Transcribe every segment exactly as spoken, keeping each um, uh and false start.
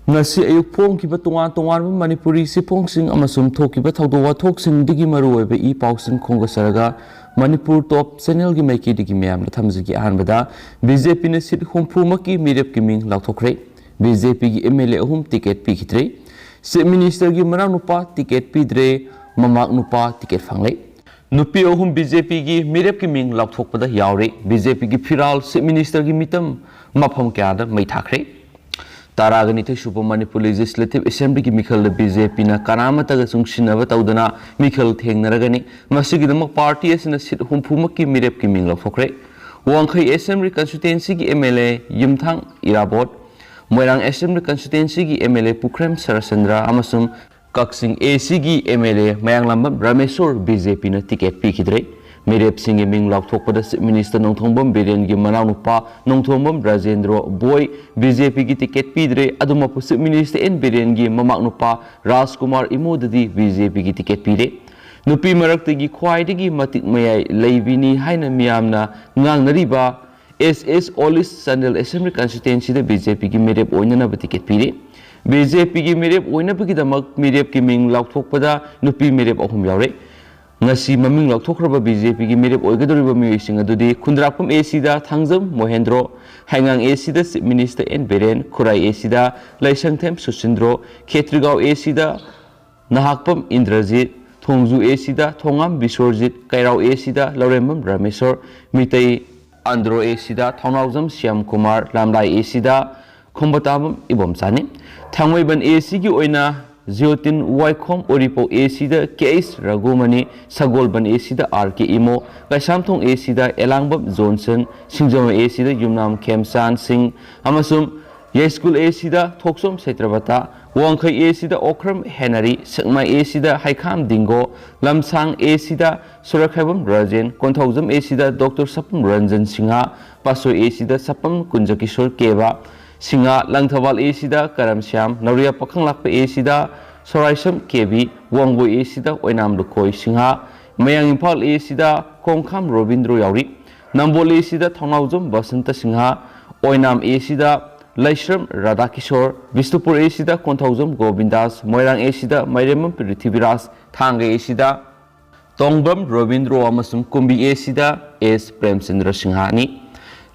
ꯉꯁꯤ ꯑꯌꯨꯛ ꯐꯣꯡꯈꯤꯕ ꯇꯣꯉꯥꯟ ꯇꯣꯉꯥꯟꯕ ꯃꯅꯤꯄꯨꯔꯤ ꯆꯦꯐꯣꯡꯁꯤꯡ ꯑꯃꯁꯨꯡ ꯊꯣꯛꯈꯤꯕ ꯊꯧꯗꯣꯛ ꯋꯥꯊꯣꯛꯁꯤꯡꯗꯒꯤ ꯃꯔꯨꯑꯣꯏꯕ ꯏ ꯄꯥꯎꯁꯤꯡ ꯈꯣꯝꯒꯠꯆꯔꯒ ꯃꯅꯤꯄꯨꯔ ꯇꯣꯞ ꯆꯦꯅꯦꯜꯒꯤ ꯃꯥꯏꯀꯩꯗꯒꯤ ꯃꯌꯥꯝꯗ ꯊꯝꯖꯒꯦ꯫ ꯑꯍꯥꯟꯕꯗ, ꯕꯤ ꯖꯦ ꯄꯤꯅ ꯁꯤꯠ ꯍꯨꯝꯐꯨꯃꯛꯀꯤ ꯃꯤꯔꯦꯞꯀꯤ ꯃꯤꯡ ꯂꯥꯎꯊꯣꯛꯈ꯭ꯔꯦ꯫ ꯕꯤ ꯖꯦ ꯄꯤꯒꯤ ꯑꯦꯝ ꯑꯦꯜ ꯑꯦ ꯑꯍꯨꯝ ꯇꯤꯀꯦꯠ ꯄꯤꯈꯤꯗ꯭ꯔꯦ꯫ ꯆꯤꯐ ꯃꯤꯅꯤꯁꯇꯔꯒꯤ ꯃꯅꯥꯎꯅꯨꯄꯥ ꯇꯤꯀꯦꯠ ꯄꯤꯗ꯭ꯔꯦ, ꯃꯃꯥꯛ ꯅꯨꯄꯥ ꯇꯤꯀꯦꯠ ꯐꯪꯂꯦ꯫ ꯅꯨꯄꯤ ꯑꯍꯨꯝ ꯕꯤ ꯖꯦ ꯄꯤꯒꯤ ꯃꯤꯔꯦꯞꯀꯤ ꯃꯤꯡ ꯂꯥꯎꯊꯣꯛꯄꯗ ꯌꯥꯎꯔꯦ꯫ ꯕꯤ ꯖꯦ ꯄꯤꯒꯤ ꯐꯤꯔꯥꯜ ꯆꯤꯐ ꯃꯤꯅꯤꯁꯇꯔꯒꯤ ꯃꯤꯇꯝ ꯃꯐꯝ ꯀꯌꯥꯗ ꯃꯩ ꯊꯥꯈ꯭ꯔꯦ꯫ ꯇꯔꯥꯒ ꯅꯤꯊꯣꯏ ꯁꯨꯕ ꯃꯅꯤꯄꯨꯔ ꯂꯦꯖꯤꯁꯂꯦꯇꯤꯚ ꯑꯦꯁꯦꯝꯕ꯭ꯂꯤꯒꯤ ꯃꯤꯈꯜꯗ ꯕꯤ ꯖꯦ ꯄꯤꯅ ꯀꯅꯥ ꯑꯃꯠꯇꯒ ꯆꯨꯡꯁꯤꯟꯅꯕ ꯇꯧꯗꯅ ꯃꯤꯈꯜ ꯊꯦꯡꯅꯔꯒꯅꯤ꯫ ꯃꯁꯤꯒꯤꯗꯃꯛ ꯄꯥꯔꯇꯤ ꯑꯁꯤꯅ ꯁꯤꯠ ꯍꯨꯝꯐꯨꯃꯛꯀꯤ ꯃꯤꯔꯦꯞꯀꯤ ꯃꯤꯡ ꯂꯧꯊꯣꯛꯈ꯭ꯔꯦ꯫ ꯋꯥꯡꯈꯩ ꯑꯦꯁꯦꯝꯕ꯭ꯂꯤ ꯀꯟꯁꯇꯤꯇ꯭ꯋꯦꯟꯁꯤꯒꯤ M L A Yumthang Irabot, Moirang assembly ꯀꯟꯁꯇꯤꯇ꯭ꯋꯦꯟꯁꯤꯒꯤ M L A Pukhrem Sharatchandra ꯑꯃꯁꯨꯡ ꯀꯛꯆꯤꯡ ꯑꯦ ꯁꯤꯒꯤ M L A Mayanglambam Rameshor B J ꯄꯤꯅ ꯇꯤꯀꯦꯠ ꯄꯤꯈꯤꯗ꯭ꯔꯦ꯫ ꯃꯤꯔꯦꯞꯁꯤꯡꯒꯤ ꯃꯤꯡ ꯂꯥꯎꯊꯣꯛꯄꯗ ꯆꯤꯐ ꯃꯤꯅꯤꯁꯇꯔ ꯅꯣꯡꯊꯣꯡꯕꯝ ꯕꯤꯔꯦꯟꯒꯤ ꯃꯅꯥꯎꯅꯨꯄꯥ ꯅꯣꯡꯊꯣꯡꯕꯝ ꯔꯥꯖꯦꯟꯗ꯭ꯔꯣ ꯕꯣꯏ ꯕꯤ ꯖꯦ ꯄꯤꯒꯤ ꯇꯤꯀꯦꯠ ꯄꯤꯗ꯭ꯔꯦ꯫ ꯑꯗꯨꯃꯛꯄꯨ ꯆꯤꯐ ꯃꯤꯅꯤꯁꯇꯔ ꯑꯦꯟ ꯕꯤꯔꯦꯟꯒꯤ ꯃꯃꯥꯛ ꯅꯨꯄꯥ ꯔꯥꯖꯀꯨꯃꯥꯔ ꯏꯃꯣꯗꯗꯤ ꯕꯤ ꯖꯦ ꯄꯤꯒꯤ ꯇꯤꯀꯦꯠ ꯄꯤꯔꯦ꯫ ꯅꯨꯄꯤ ꯃꯔꯛꯇꯒꯤ ꯈ꯭ꯋꯥꯏꯗꯒꯤ ꯃꯇꯤꯛ ꯃꯌꯥꯏ ꯂꯩꯕꯤꯅꯤ ꯍꯥꯏꯅ ꯃꯤꯌꯥꯝꯅ ꯉꯥꯡꯅꯔꯤꯕ ꯑꯦꯁ ꯑꯦꯁ ꯑꯣꯂꯤꯁ ꯆꯥꯟꯗꯦꯜ ꯑꯦꯁꯦꯝꯕ꯭ꯂꯤ ꯀꯟꯁꯇꯤꯇ꯭ꯋꯦꯟꯁꯤꯗ ꯕꯤ ꯖꯦ ꯄꯤꯒꯤ ꯃꯤꯔꯦꯞ ꯑꯣꯏꯅꯅꯕ ꯇꯤꯀꯦꯠ ꯄꯤꯔꯤ꯫ ꯕꯤ ꯖꯦ ꯄꯤꯒꯤ ꯃꯤꯔꯦꯞ ꯑꯣꯏꯅꯕꯒꯤꯗꯃꯛ ꯃꯤꯔꯦꯞꯀꯤ ꯃꯤꯡ ꯂꯥꯎꯊꯣꯛꯄꯗ ꯅꯨꯄꯤ ꯃꯤꯔꯦꯞ ꯑꯍꯨꯝ ꯌꯥꯎꯔꯦ꯫ ꯉꯁꯤ ꯃꯃꯤꯡ ꯂꯥꯎꯊꯣꯛꯈ꯭ꯔꯕ ꯕꯤ ꯖꯦ ꯄꯤꯒꯤ ꯃꯤꯔꯦꯞ ꯑꯣꯏꯒꯗꯧꯔꯤꯕ ꯃꯤꯑꯣꯏꯁꯤꯡ ꯑꯗꯨꯗꯤ ꯈꯨꯟꯗ꯭ꯔꯥꯛꯄꯝ ꯑꯦ ꯁꯤꯗ ꯊꯥꯡꯖꯝ ꯃꯣꯍꯦꯟꯗ꯭ꯔꯣ, ꯍꯩꯉꯥꯡ ꯑꯦ ꯁꯤꯗ ꯆꯤꯐ ꯃꯤꯅꯤꯁꯇꯔ ꯑꯦꯟ ꯕꯤꯔꯦꯟ, ꯈꯨꯔꯥꯏ ꯑꯦ ꯁꯤꯗ ꯂꯩꯁꯪꯊꯦꯝ ꯁꯨꯁꯤꯟꯗ꯭ꯔꯣ, ꯈꯦꯇ꯭ꯔꯤꯒꯥꯎ ꯑꯦ ꯁꯤꯗ ꯅꯍꯥꯛꯄꯝ ꯏꯟꯗ꯭ꯔꯖꯤꯠ, ꯊꯣꯡꯖꯨ ꯑꯦ ꯁꯤꯗ ꯊꯣꯉꯥꯝ ꯕꯤꯁꯣꯔꯖꯤꯠ, ꯀꯩꯔꯥꯎ ꯑꯦ ꯁꯤꯗ ꯂꯧꯔꯦꯝꯕꯝ ꯔꯥꯃꯦꯁꯣꯔ, ꯃꯤꯇꯩ ꯑꯟꯗ꯭ꯔꯣ ꯑꯦ ꯁꯤꯗ ꯊꯧꯅꯥꯎꯖꯝ ꯁ꯭ꯌꯥꯝ ꯀꯨꯃꯥꯔ, ꯂꯥꯝꯂꯥꯏ ꯑꯦ ꯁꯤꯗ ꯈꯣꯝꯕꯇꯥꯕꯝ ꯏꯕꯣꯝꯆꯥꯅꯤ꯫ ꯊꯥꯡꯃꯩꯕꯟ ꯑꯦ ꯁꯤꯒꯤ ꯑꯣꯏꯅ ꯖꯤꯑꯣꯇꯤꯟ ꯋꯥꯏꯈꯣꯝ, ꯎꯔꯤꯄꯣꯛ ꯑꯦ ꯁꯤꯗ ꯀꯦ ꯑꯩꯁ ꯔꯘꯨꯃꯅꯤ, ꯁꯒꯣꯜꯕꯟ ꯑꯦ ꯁꯤꯗ ꯑꯥꯔ ꯀꯦ ꯏꯃꯣ, ꯀꯩꯁꯥꯝꯊꯣꯡ ꯑꯦ ꯁꯤꯗ ꯑꯦꯂꯥꯡꯕꯝ ꯖꯣꯟꯁꯟ, ꯁꯤꯡꯖꯃꯩ ꯑꯦ ꯁꯤꯗ ꯌꯨꯝꯅꯥꯝ ꯈꯦꯝꯆꯥꯟ ꯁꯤꯡ ꯑꯃꯁꯨꯡ ꯌꯥꯏꯁ꯭ꯀꯨꯜ ꯑꯦ ꯁꯤꯗ ꯊꯣꯛꯆꯣꯝ ꯁꯩꯇ꯭ꯔꯕꯇ, ꯋꯥꯡꯈꯩ ꯑꯦ ꯁꯤꯗ ꯑꯣꯈ꯭ꯔꯝ ꯍꯦꯅꯔꯤ, ꯁꯦꯛꯃꯥꯏ ꯑꯦ ꯁꯤꯗ ꯍꯩꯈꯥꯝ ꯗꯤꯡꯒꯣ, ꯂꯝꯁꯥꯡ ꯑꯦ ꯁꯤꯗ ꯁꯨꯔꯛꯈꯥꯏꯕꯝ ꯔꯥꯖꯦꯟ, ꯀꯣꯟꯊꯧꯖꯝ ꯑꯦ ꯁꯤꯗ ꯗꯣꯛꯇꯔ ꯁꯄꯝ ꯔꯟꯖꯟ ꯁꯤꯡꯍ, ꯄꯥꯠꯁꯣꯏ ꯑꯦ ꯁꯤꯗ ꯁꯄꯝ ꯀꯨꯟꯖꯀꯤꯁꯣꯔ ꯀꯦꯕ ꯁꯤꯡꯍ, ꯂꯪꯊꯕꯥꯜ ꯑꯦ ꯁꯤꯗ ꯀꯔꯝ ꯁ꯭ꯌꯥꯝ, ꯅꯧꯔꯤꯌꯥ ꯄꯥꯈꯪꯂꯥꯛꯄ ꯑꯦ ꯁꯤꯗ ꯁꯣꯔꯥꯏꯁꯝ ꯀꯦꯕꯤ, ꯋꯥꯡꯕꯣꯏ ꯑꯦ ꯁꯤꯗ ꯑꯣꯏꯅꯥꯝ ꯂꯨꯈꯣꯏ ꯁꯤꯡꯍ, ꯃꯌꯥꯡ ꯏꯝꯐꯥꯜ ꯑꯦ ꯁꯤꯗ ꯈꯣꯡꯈꯥꯝ ꯔꯣꯕꯤꯟꯗ꯭ꯔꯣ ꯌꯥꯎꯔꯤ꯫ ꯅꯝꯕꯣꯜ ꯑꯦ ꯁꯤꯗ ꯊꯧꯅꯥꯎꯖꯝ ꯕꯁꯟꯇ ꯁꯤꯡꯍ, ꯑꯣꯏꯅꯥꯝ ꯑꯦ ꯁꯤꯗ ꯂꯩꯁ꯭ꯔꯝ ꯔꯥꯙꯥꯀꯤꯁꯣꯔ, ꯕꯤꯁꯅꯨꯄꯨꯔ ꯑꯦꯁꯤꯗ ꯀꯣꯟꯊꯧꯖꯝ ꯒꯣꯕꯤꯟꯗꯥꯁ, ꯃꯣꯏꯔꯥꯡ ꯑꯦꯁꯤꯗ ꯃꯥꯏꯔꯦꯝꯕꯝ ꯄ꯭ꯔꯤꯊꯤꯕꯤꯔꯥꯖ, ꯊꯥꯡꯒ ꯑꯦꯁꯤꯗ ꯇꯣꯡꯕ꯭ꯔꯝ ꯔꯣꯕꯤꯟꯗ꯭ꯔꯣ ꯑꯃꯁꯨꯡ ꯀꯨꯝꯕꯤ ꯑꯦꯁꯤꯗ ꯑꯦꯁ ꯄ꯭ꯔꯦꯝꯆꯟꯗ꯭ꯔ ꯁꯤꯡꯍꯅꯤ꯫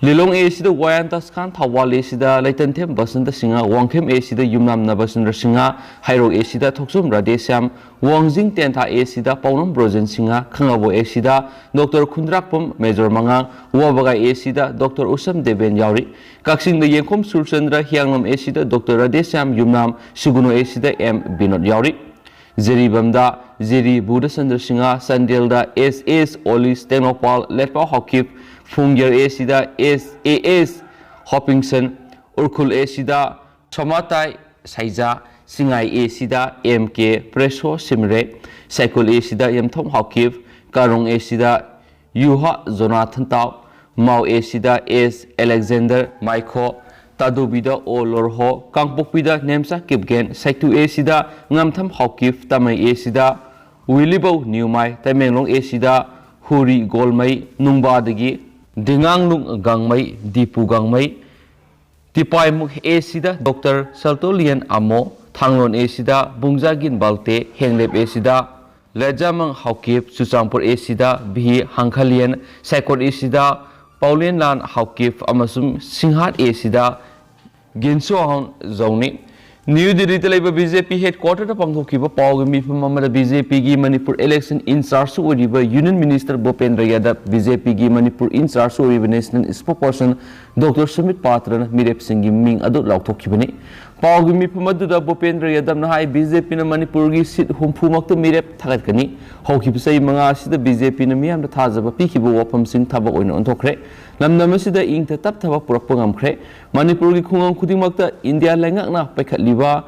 ꯂꯤꯂꯣꯡ ꯑꯦꯁꯤꯗ ꯋꯥꯌꯥꯟ ꯇꯥꯁꯈꯥꯟ, ꯊꯧꯕꯥꯜ ꯑꯦꯁꯤꯗ ꯂꯩꯇꯟꯊꯦꯝ ꯕꯁꯟꯇ ꯁꯤꯡꯍ, ꯋꯥꯡꯈꯦꯝ ꯑꯦꯁꯤꯗ ꯌꯨꯝꯅꯥꯝ ꯅꯕꯁꯟꯗ꯭ꯔ ꯁꯤꯡꯍ, ꯍꯩꯔꯣꯛ ꯑꯦꯁꯤꯗ ꯊꯣꯛꯆꯣꯝ ꯔꯥꯙꯦꯁ꯭ꯌꯥꯝ, ꯋꯥꯡꯖꯤꯡ ꯇꯦꯟꯊꯥ ꯑꯦꯁꯤꯗ ꯄꯥꯎꯅꯝ ꯕ꯭ꯔꯣꯖꯦꯟ ꯁꯤꯡꯍ, ꯈꯥꯉꯕꯣꯛ ꯑꯦꯁꯤꯗ ꯗꯣꯛꯇꯔ ꯈꯨꯟꯗ꯭ꯔꯥꯛꯄꯝ ꯃꯦꯖꯣꯔ ꯃꯉꯥꯡ, ꯋꯥꯕꯒꯥꯏ ꯑꯦꯁꯤꯗ ꯗꯣꯛꯇꯔ ꯎꯁꯝ ꯗꯦꯕꯦꯟ ꯌꯥꯎꯔꯤ꯫ ꯀꯛꯆꯤꯡꯗ ꯌꯦꯡꯈꯣꯝ ꯁꯨꯔꯆꯟꯗ꯭ꯔ, ꯍꯤꯌꯥꯡꯂꯝ ꯑꯦꯁꯤꯗ doctor Radheshyam Yumnam, Sugnu acid M Binod ꯌꯥꯎꯔꯤ꯫ ꯖꯤꯔꯤꯕꯥꯝꯗ ꯖꯤꯔꯤ ꯚꯨꯗꯆꯟꯗ꯭ꯔ ꯁꯤꯡꯍ, ꯆꯥꯟꯗꯦꯜꯗ ꯑꯦꯁ ꯑꯦꯁ ꯑꯣꯂꯤꯁ ꯇꯦꯡꯅꯧꯄꯥꯜ ꯂꯦꯠꯄꯥꯎ ꯍꯥꯎꯀꯤꯞ, ꯐꯨꯡꯒ꯭ꯌꯔ ꯑꯦꯁꯤꯗ S A S Hopingson, Ukhrul ꯑꯦꯁꯤꯗ ꯁꯣꯃꯥꯇꯥꯏ ꯁꯩꯖꯥ, ꯁꯤꯡꯉꯥꯏ ꯑꯦꯁꯤꯗ ꯑꯦꯝ ꯀꯦ ꯄ꯭ꯔꯦꯁꯣ ꯁꯤꯝꯔꯦ, ꯁꯥꯏꯀꯨꯜ ꯑꯦꯁꯤꯗ ꯌꯦꯝꯊꯣꯡ ꯍꯥꯎꯀꯤꯞ, ꯀꯥꯔꯣꯡ ꯑꯦꯁꯤꯗ ꯌꯨꯍꯥ ꯖꯣꯅꯥꯊꯟ ꯇꯥꯎ, ꯃꯥꯎ ꯑꯦꯁꯤꯗ ꯑꯦꯁ ꯑꯦꯂꯦꯛꯖꯦꯟꯗꯔ ꯃꯥꯏꯈꯣ, ꯇꯥꯗꯨꯕꯤꯗ ꯑꯣ ꯂꯣꯔꯍꯣ, ꯀꯥꯡꯄꯣꯛꯄꯤꯗ ꯅꯦꯝꯆꯥ ꯀꯤꯞꯒꯦꯟ, ꯁꯥꯏꯇꯨ ꯑꯦꯁꯤꯗ ꯉꯝꯊꯝ ꯍꯥꯎꯀꯤꯞ, ꯇꯥꯃꯩ ꯑꯦꯁꯤꯗ ꯋꯤꯂꯤꯕꯧ ꯅ꯭ꯌꯨꯃꯥꯏ, ꯇꯃꯦꯡꯂꯣꯡ ꯑꯦꯁꯤꯗ ꯍꯨꯔꯤ ꯒꯣꯜꯃꯩ, ꯅꯨꯡꯕꯥꯗꯒꯤ ꯗꯤꯉꯥꯡꯂꯨꯡ ꯒꯥꯡꯃꯩ, ꯗꯤꯄꯨ ꯒꯥꯡꯃꯩ, ꯇꯤꯄꯥꯏꯃꯨꯛ ꯑꯦꯁꯤꯗ ꯗꯣꯛꯇꯔ ꯁꯜꯇꯣꯂꯤꯌꯟ ꯑꯃꯣ, ꯊꯥꯡꯂꯣꯟ ꯑꯦꯁꯤꯗ ꯕꯨꯡꯖꯥꯒꯤꯟ ꯕꯥꯜꯇꯦ, ꯍꯦꯡꯂꯦꯞ ꯑꯦꯁꯤꯗ ꯂꯦꯖꯥꯃꯪ ꯍꯥꯎꯀꯤꯞ, ꯆꯨꯔꯆꯥꯟꯄꯨꯔ ꯑꯦꯁꯤꯗ ꯚꯤ ꯍꯥꯡꯈꯂꯤꯌꯟ, ꯁꯥꯏꯀꯣꯠ ꯑꯦꯁꯤꯗ ꯄꯥꯎꯂꯦꯟꯂꯥꯟ ꯍꯥꯎꯀꯤꯞ ꯑꯃꯁꯨꯡ ꯁꯤꯡꯍꯥꯠ ꯑꯦꯁꯤꯗ ꯒꯤꯟꯁꯣꯍꯣꯟ ꯖꯧꯅꯤ꯫ ꯅ꯭ꯌꯨ ꯗꯤꯜꯂꯤꯗ ꯂꯩꯕ ꯕꯤ ꯖꯦ ꯄꯤ ꯍꯦꯗꯀ꯭ꯋꯥꯇꯔꯗ ꯄꯥꯡꯊꯣꯛꯈꯤꯕ ꯄꯥꯎꯒꯤ ꯃꯤꯐꯝ ꯑꯃꯗ ꯕꯤ ꯖꯦ ꯄꯤꯒꯤ ꯃꯅꯤꯄꯨꯔ ꯏꯂꯦꯛꯁꯟ ꯏꯟꯆꯥꯔꯖꯁꯨ ꯑꯣꯏꯔꯤꯕ ꯌꯨꯅꯤꯌꯟ ꯃꯤꯅꯤꯁꯇꯔ ꯚꯨꯄꯦꯟꯗ꯭ꯔ ꯌꯥꯗꯕ, ꯕꯤ ꯖꯦ ꯄꯤꯒꯤ ꯃꯅꯤꯄꯨꯔ ꯏꯟꯆꯥꯔꯖꯁꯨ ꯑꯣꯏꯔꯤꯕ ꯅꯦꯁꯅꯦꯜ ꯁ꯭ꯄꯣꯛꯄꯔꯁꯟ ꯗꯣꯛꯇꯔ ꯁꯨꯃꯤꯠ ꯄꯥꯇ꯭ꯔꯅ ꯃꯤꯔꯦꯞꯁꯤꯡꯒꯤ ꯃꯤꯡ ꯑꯗꯨ ꯂꯥꯎꯊꯣꯛꯈꯤꯕꯅꯤ꯫ ꯄꯥꯎꯒꯤ ꯃꯤꯐꯝ ꯑꯗꯨꯗ ꯚꯨꯄꯦꯟꯗ꯭ꯔ ꯌꯥꯗꯕꯅ ꯍꯥꯏ, ꯕꯤ ꯖꯦ ꯄꯤꯅ ꯃꯅꯤꯄꯨꯔꯒꯤ ꯁꯤꯠ ꯍꯨꯝꯐꯨꯃꯛꯇ ꯃꯤꯔꯦꯞ ꯊꯥꯒꯠꯀꯅꯤ꯫ ꯍꯧꯈꯤꯕ ꯆꯍꯤ ꯃꯉꯥ ꯑꯁꯤꯗ ꯕꯤ ꯖꯦ ꯄꯤꯅ ꯃꯤꯌꯥꯝꯗ ꯊꯥꯖꯕ ꯄꯤꯈꯤꯕ ꯋꯥꯐꯝꯁꯤꯡ ꯊꯕꯛ ꯑꯣꯏꯅ ꯑꯣꯟꯊꯣꯛꯈ꯭ꯔꯦ꯫ ꯂꯝꯗꯝ ꯑꯁꯤꯗ ꯏꯪꯊ ꯇꯞꯊꯕ ꯄꯨꯔꯛꯄ ꯉꯝꯈ꯭ꯔꯦ꯫ ꯃꯅꯤꯄꯨꯔꯒꯤ ꯈꯨꯡꯒꯪ ꯈꯨꯗꯤꯡꯃꯛꯇ ꯏꯟꯗꯤꯌꯥ ꯂꯩꯉꯥꯛꯅ ꯄꯥꯏꯈꯠꯂꯤꯕ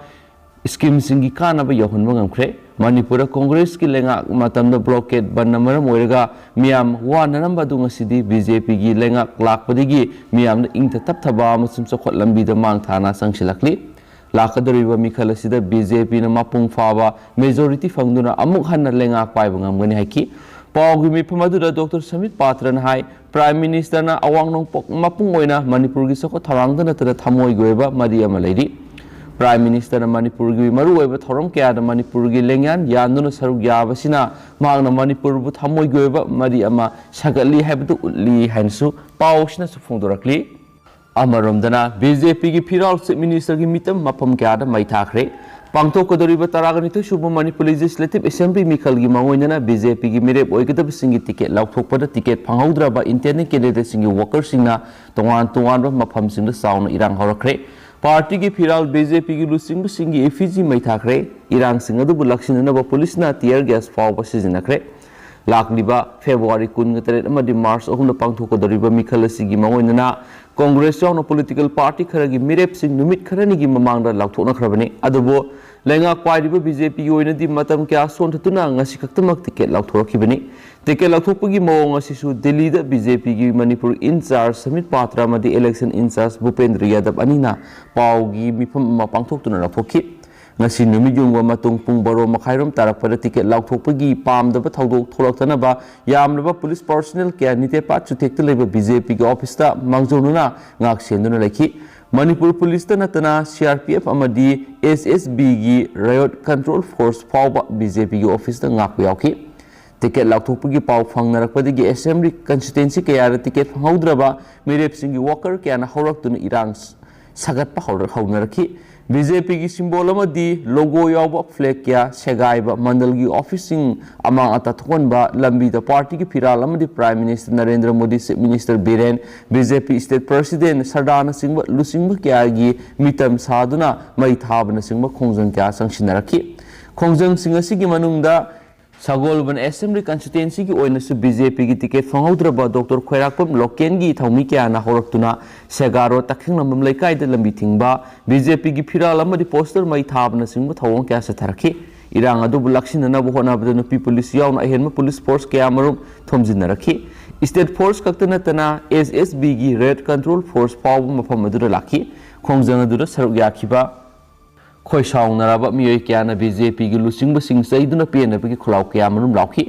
ꯁ꯭ꯀꯤꯝꯁꯤꯡꯒꯤ ꯀꯥꯟꯅꯕ ꯌꯧꯍꯟꯕ ꯉꯝꯈ꯭ꯔꯦ꯫ ꯃꯅꯤꯄꯨꯔꯗ ꯀꯣꯡꯒ꯭ꯔꯦꯁꯀꯤ ꯂꯩꯉꯥꯛ ꯃꯇꯝꯗ ꯕ꯭ꯂꯣꯀꯦꯠ ꯕꯟꯅ ꯃꯔꯝ ꯑꯣꯏꯔꯒ ꯃꯤꯌꯥꯝ ꯋꯥꯅꯔꯝꯕ ꯑꯗꯨ ꯉꯁꯤꯗꯤ ꯕꯤ ꯖꯦ ꯄꯤꯒꯤ ꯂꯩꯉꯥꯛ ꯂꯥꯛꯄꯗꯒꯤ ꯃꯤꯌꯥꯝꯅ ꯏꯪꯊ ꯇꯞꯊꯕ ꯑꯃꯁꯨꯡ ꯆꯥꯎꯈꯠ ꯂꯝꯕꯤꯗ ꯃꯥꯡ ꯊꯥꯅ ꯆꯪꯁꯤꯜꯂꯛꯂꯤ꯫ ꯂꯥꯛꯀꯗꯧꯔꯤꯕ ꯃꯤꯈꯜ ꯑꯁꯤꯗ ꯕꯤ ꯖꯦ ꯄꯤꯅ ꯃꯄꯨꯡ ꯐꯥꯕ ꯃꯦꯖꯣꯔꯤꯇꯤ ꯐꯪꯗꯨꯅ ꯑꯃꯨꯛ ꯍꯟꯅ ꯂꯩꯉꯥꯛ ꯄꯥꯏꯕ ꯉꯝꯒꯅꯤ ꯍꯥꯏꯈꯤ꯫ ꯄꯥꯎꯒꯤ ꯃꯤꯐꯝ ꯑꯗꯨꯗ ꯗꯣꯛꯇꯔ ꯁꯃꯤꯠ ꯄꯥꯇ꯭ꯔꯅ ꯍꯥꯏ, ꯄ꯭ꯔꯥꯏꯝ ꯃꯤꯅꯤꯁꯇꯔꯅ ꯑꯋꯥꯡ ꯅꯣꯡꯄꯣꯛ ꯃꯄꯨꯡ ꯑꯣꯏꯅ ꯃꯅꯤꯄꯨꯔꯒꯤ ꯆꯥꯎꯈꯠ ꯊꯧꯔꯥꯡꯗ ꯅꯠꯇꯅ ꯊꯃꯣꯏꯒꯤ ꯑꯣꯏꯕ ꯃꯔꯤ ꯑꯃ ꯂꯩꯔꯤ꯫ ꯄ꯭ꯔꯥꯏꯝ ꯃꯤꯅꯤꯁꯇꯔꯅ ꯃꯅꯤꯄꯨꯔꯒꯤ ꯃꯔꯨꯑꯣꯏꯕ ꯊꯧꯔꯝ ꯀꯌꯥꯗ ꯃꯅꯤꯄꯨꯔꯒꯤ ꯂꯦꯡꯌꯥꯟ ꯌꯥꯟꯗꯨꯅ ꯁꯔꯨꯛ ꯌꯥꯕꯁꯤꯅ ꯃꯍꯥꯛꯅ ꯃꯅꯤꯄꯨꯔꯕꯨ ꯊꯃꯣꯏꯒꯤ ꯑꯣꯏꯕ ꯃꯔꯤ ꯑꯃ ꯁꯥꯒꯠꯂꯤ ꯍꯥꯏꯕꯗꯨ ꯎꯠꯂꯤ ꯍꯥꯏꯅꯁꯨ ꯄꯥꯎ ꯑꯁꯤꯅꯁꯨ ꯐꯣꯡꯗꯣꯔꯛꯂꯤ꯫ ꯑꯃꯔꯣꯝꯗꯅ, ꯕꯤ ꯖꯦ ꯄꯤꯒꯤ ꯐꯤꯔꯥꯜ ꯆꯤꯐ ꯃꯤꯅꯤꯁꯇꯔꯒꯤ ꯃꯤꯇꯝ ꯃꯐꯝ ꯀꯌꯥꯗ ꯃꯩ ꯊꯥꯈ꯭ꯔꯦ꯫ ꯄꯥꯡꯊꯣꯛꯀꯗꯧꯔꯤꯕ ꯇꯔꯥꯒ ꯅꯤꯊꯣꯏ ꯁꯨꯕ ꯃꯅꯤꯄꯨꯔ ꯂꯦꯖꯤꯁꯂꯦꯇꯤꯚ ꯑꯦꯁꯦꯝꯕ꯭ꯂꯤ ꯃꯤꯈꯜꯒꯤ ꯃꯥꯡꯑꯣꯏꯅꯅ ꯕꯤ ꯖꯦ ꯄꯤꯒꯤ ꯃꯤꯔꯦꯞ ꯑꯣꯏꯒꯗꯕꯁꯤꯡꯒꯤ ꯇꯤꯀꯦꯠ ꯂꯥꯎꯊꯣꯛꯄꯗ ꯇꯤꯀꯦꯠ ꯐꯪꯍꯧꯗ꯭ꯔꯕ ꯏꯟꯗꯤꯄꯦꯟꯗꯦꯟꯠ ꯀꯦꯟꯗꯤꯗꯦꯠꯁꯤꯡꯒꯤ ꯋꯥꯀꯔꯁꯤꯡꯅ ꯇꯣꯉꯥꯟ ꯇꯣꯉꯥꯟꯕ ꯃꯐꯝꯁꯤꯡꯗ ꯆꯥꯎꯅ ꯏꯔꯥꯡ ꯍꯧꯔꯛꯈ꯭ꯔꯦ꯫ ꯄꯥꯔꯇꯤꯒꯤ ꯐꯤꯔꯥꯜ, ꯕꯤ ꯖꯦ ꯄꯤꯒꯤ ꯂꯨꯆꯤꯡꯕꯁꯤꯡꯒꯤ ꯏꯐꯤꯖꯤ ꯃꯩ ꯊꯥꯈ꯭ꯔꯦ꯫ ꯏꯔꯥꯡꯁꯤꯡ ꯑꯗꯨꯕꯨ ꯂꯥꯛꯁꯤꯟꯅꯅꯕ ꯄꯨꯂꯤꯁꯅ tear gas ꯐꯥꯎꯕ ꯁꯤꯖꯤꯟꯅꯈ꯭ꯔꯦ꯫ ꯂꯥꯛꯂꯤꯕ ꯐꯦꯕ꯭ꯔꯨꯋꯥꯔꯤ ꯀꯨꯟꯒ ꯇꯔꯦꯠ ꯑꯃꯗꯤ ꯃꯥꯔꯆ ꯑꯍꯨꯝꯗ ꯄꯥꯡꯊꯣꯛꯀꯗꯧꯔꯤꯕ ꯃꯤꯈꯜ ꯑꯁꯤꯒꯤ ꯃꯥꯡꯑꯣꯏꯅꯅ ꯀꯣꯡꯒ꯭ꯔꯦꯁ ꯌꯥꯎꯅ ꯄꯣꯂꯤꯇꯤꯀꯦꯜ ꯄꯥꯔꯇꯤ ꯈꯔꯒꯤ ꯃꯤꯔꯦꯞꯁꯤꯡ ꯅꯨꯃꯤꯠ ꯈꯔꯅꯤꯒꯤ ꯃꯃꯥꯡꯗ ꯂꯥꯎꯊꯣꯛꯅꯈ꯭ꯔꯕꯅꯤ꯫ ꯑꯗꯨꯕꯨ ꯂꯩꯉꯥꯛ ꯄꯥꯏꯔꯤꯕ ꯕꯤ ꯖꯦ ꯄꯤꯒꯤ ꯑꯣꯏꯅꯗꯤ ꯃꯇꯝ ꯀꯌꯥ ꯁꯣꯟꯊꯗꯨꯅ ꯉꯁꯤ ꯈꯛꯇꯃꯛ ꯇꯤꯀꯦꯠ ꯂꯥꯎꯊꯣꯔꯛꯈꯤꯕꯅꯤ꯫ ꯇꯤꯀꯦꯠ ꯂꯥꯎꯊꯣꯛꯄꯒꯤ ꯃꯑꯣꯡ ꯑꯁꯤꯁꯨ ꯗꯤꯜꯂꯤꯗ ꯕꯤ ꯖꯦ ꯄꯤꯒꯤ ꯃꯅꯤꯄꯨꯔ ꯏꯟꯆꯥꯔꯖ ꯁꯃꯤꯠ ꯄꯥꯇ꯭ꯔ ꯑꯃꯗꯤ ꯏꯂꯦꯛꯁꯟ ꯏꯟꯆꯥꯔꯖ ꯚꯨꯄꯦꯟꯗ꯭ꯔ ꯌꯥꯗꯕ ꯑꯅꯤꯅ ꯄꯥꯎꯒꯤ ꯃꯤꯐꯝ ꯑꯃ ꯄꯥꯡꯊꯣꯛꯇꯨꯅ ꯂꯥꯎꯊꯣꯛꯈꯤ꯫ ꯉꯁꯤ ꯅꯨꯃꯤꯠ ꯌꯨꯡꯕ ꯃꯇꯨꯡ ꯄꯨꯡ ꯕꯥꯔꯣ ꯃꯈꯥꯏꯔꯣꯝ ꯇꯥꯔꯛꯄꯗ ꯇꯤꯀꯦꯠ ꯂꯥꯎꯊꯣꯛꯄꯒꯤ ꯄꯥꯝꯗꯕ ꯊꯧꯗꯣꯛ ꯊꯣꯛꯂꯛꯇꯅꯕ ꯌꯥꯝꯂꯕ ꯄꯨꯂꯤꯁ ꯄꯥꯔꯁꯣꯅꯦꯜ ꯀꯌꯥ ꯅꯤꯇꯦꯄꯥꯠ ꯆꯨꯊꯦꯛꯇ ꯂꯩꯕ ꯕꯤ ꯖꯦ ꯄꯤꯒꯤ ꯑꯣꯐꯤꯁꯇ ꯃꯥꯡꯖꯧꯅꯅ ꯉꯥꯛ ꯁꯦꯟꯗꯨꯅ ꯂꯩꯈꯤ꯫ ꯃꯅꯤꯄꯨꯔ ꯄꯨꯂꯤꯁꯇ ꯅꯠꯇꯅ ꯁꯤ ꯑꯥꯔ ꯄꯤ ꯑꯦꯐ ꯑꯃꯗꯤ ꯑꯦꯁ ꯑꯦꯁ ꯕꯤꯒꯤ riot control force ꯐꯥꯎꯕ ꯕꯤ ꯖꯦ ꯄꯤꯒꯤ ꯑꯣꯐꯤꯁꯇ ꯉꯥꯛꯄ ꯌꯥꯎꯈꯤ꯫ ꯇꯤꯀꯦꯠ ꯂꯥꯎꯊꯣꯛꯄꯒꯤ ꯄꯥꯎ ꯐꯪꯅꯔꯛꯄꯗꯒꯤ ꯑꯦꯁꯦꯝꯕ꯭ꯂꯤ ꯀꯟꯁꯇꯤꯇ꯭ꯋꯦꯟꯁꯤ ꯀꯌꯥꯗ ꯇꯤꯀꯦꯠ ꯐꯪꯍꯧꯗ꯭ꯔꯕ ꯃꯤꯔꯦꯞꯁꯤꯡꯒꯤ ꯋꯥꯀꯔ ꯀꯌꯥꯅ ꯍꯧꯔꯛꯇꯨꯅ ꯏꯔꯥꯡ ꯁꯥꯒꯠꯄ ꯍꯧꯔ-, ꯍꯧꯅꯔꯛꯈꯤ꯫ ꯕꯤ ꯖꯦ ꯄꯤꯒꯤ ꯁꯤꯝꯕꯣꯜ ꯑꯃꯗꯤ ꯂꯣꯒꯣ ꯌꯥꯎꯕ ꯐ꯭ꯂꯦꯒ ꯀꯌꯥ ꯁꯦꯒꯥꯏꯕ, ꯃꯟꯗꯜꯒꯤ ꯑꯣꯐꯤꯁꯁꯤꯡ ꯑꯃꯥꯡ ꯑꯇꯥ ꯊꯣꯛꯍꯟꯕ, ꯂꯝꯕꯤꯗ ꯄꯥꯔꯇꯤꯒꯤ ꯐꯤꯔꯥꯜ ꯑꯃꯗꯤ prime minister Narendra Modi, chief minister Biren, B J P state president ꯁꯔꯗꯥꯅꯆꯤꯡꯕ ꯂꯨꯆꯤꯡꯕ ꯀꯌꯥꯒꯤ ꯃꯤꯇꯝ ꯁꯥꯗꯨꯅ ꯃꯩ ꯊꯥꯕꯅꯆꯤꯡꯕ ꯈꯣꯡꯖꯪ ꯀꯌꯥ ꯆꯪꯁꯤꯟꯅꯔꯛꯈꯤ꯫ ꯈꯣꯡꯖꯪꯁꯤꯡ ꯑꯁꯤꯒꯤ ꯃꯅꯨꯡꯗ ꯁꯒꯣꯜꯕꯟ ꯑꯦꯁꯦꯝꯕ꯭ꯂꯤ ꯀꯟꯁꯇꯤꯇ꯭ꯋꯦꯟꯁꯤꯒꯤ ꯑꯣꯏꯅꯁꯨ ꯕꯤ ꯖꯦ ꯄꯤꯒꯤ ꯇꯤꯀꯦꯠ ꯐꯪꯍꯧꯗ꯭ꯔꯕ ꯗꯣꯛꯇꯔ ꯈ꯭ꯋꯥꯏꯔꯥꯛꯄꯝ ꯂꯣꯀꯦꯟꯒꯤ ꯊꯧꯃꯤ ꯀꯌꯥꯅ ꯍꯧꯔꯛꯇꯨꯅ ꯁꯦꯒꯥ ꯔꯣꯗ ꯇꯈꯦꯡꯂꯝꯕꯝ ꯂꯩꯀꯥꯏꯗ ꯂꯝꯕꯤ ꯊꯤꯡꯕ, ꯕꯤ ꯖꯦ ꯄꯤꯒꯤ ꯐꯤꯔꯥꯜ ꯑꯃꯗꯤ ꯄꯣꯁꯇꯔ ꯃꯩ ꯊꯥꯕꯅꯆꯤꯡꯕ ꯊꯧꯑꯣꯡ ꯀꯌꯥ ꯆꯠꯊꯔꯛꯈꯤ꯫ ꯏꯔꯥꯡ ꯑꯗꯨꯕꯨ ꯂꯥꯛꯁꯤꯟꯅꯅꯕ ꯍꯣꯠꯅꯕꯗ ꯅꯨꯄꯤ ꯄꯨꯂꯤꯁ ꯌꯥꯎꯅ ꯑꯍꯦꯟꯕ ꯄꯨꯂꯤꯁ ꯐꯣꯔꯁ ꯀꯌꯥꯃꯔꯨꯝ ꯊꯣꯝꯖꯤꯟꯅꯔꯛꯈꯤ꯫ ꯁ꯭ꯇꯦꯠ ꯐꯣꯔꯁ ꯈꯛꯇ ꯅꯠꯇꯅ ꯑꯦꯁ ꯑꯦꯁ ꯕꯤꯒꯤ riot control force ꯐꯥꯎꯕ ꯃꯐꯝ ꯑꯗꯨꯗ ꯂꯥꯛꯈꯤ꯫ ꯈꯣꯡꯖꯪ ꯑꯗꯨꯗ ꯁꯔꯨꯛ ꯌꯥꯈꯤꯕ ꯈꯣꯏꯁꯥꯎꯅꯔꯕ ꯃꯤꯑꯣꯏ ꯀꯌꯥꯅ ꯕꯤ ꯖꯦ ꯄꯤꯒꯤ ꯂꯨꯆꯤꯡꯕꯁꯤꯡ ꯆꯩꯗꯨꯅ ꯄꯦꯟꯗꯕꯒꯤ ꯈꯣꯜꯂꯥꯎ ꯀꯌꯥꯃꯔꯨꯝ ꯂꯥꯎꯈꯤ꯫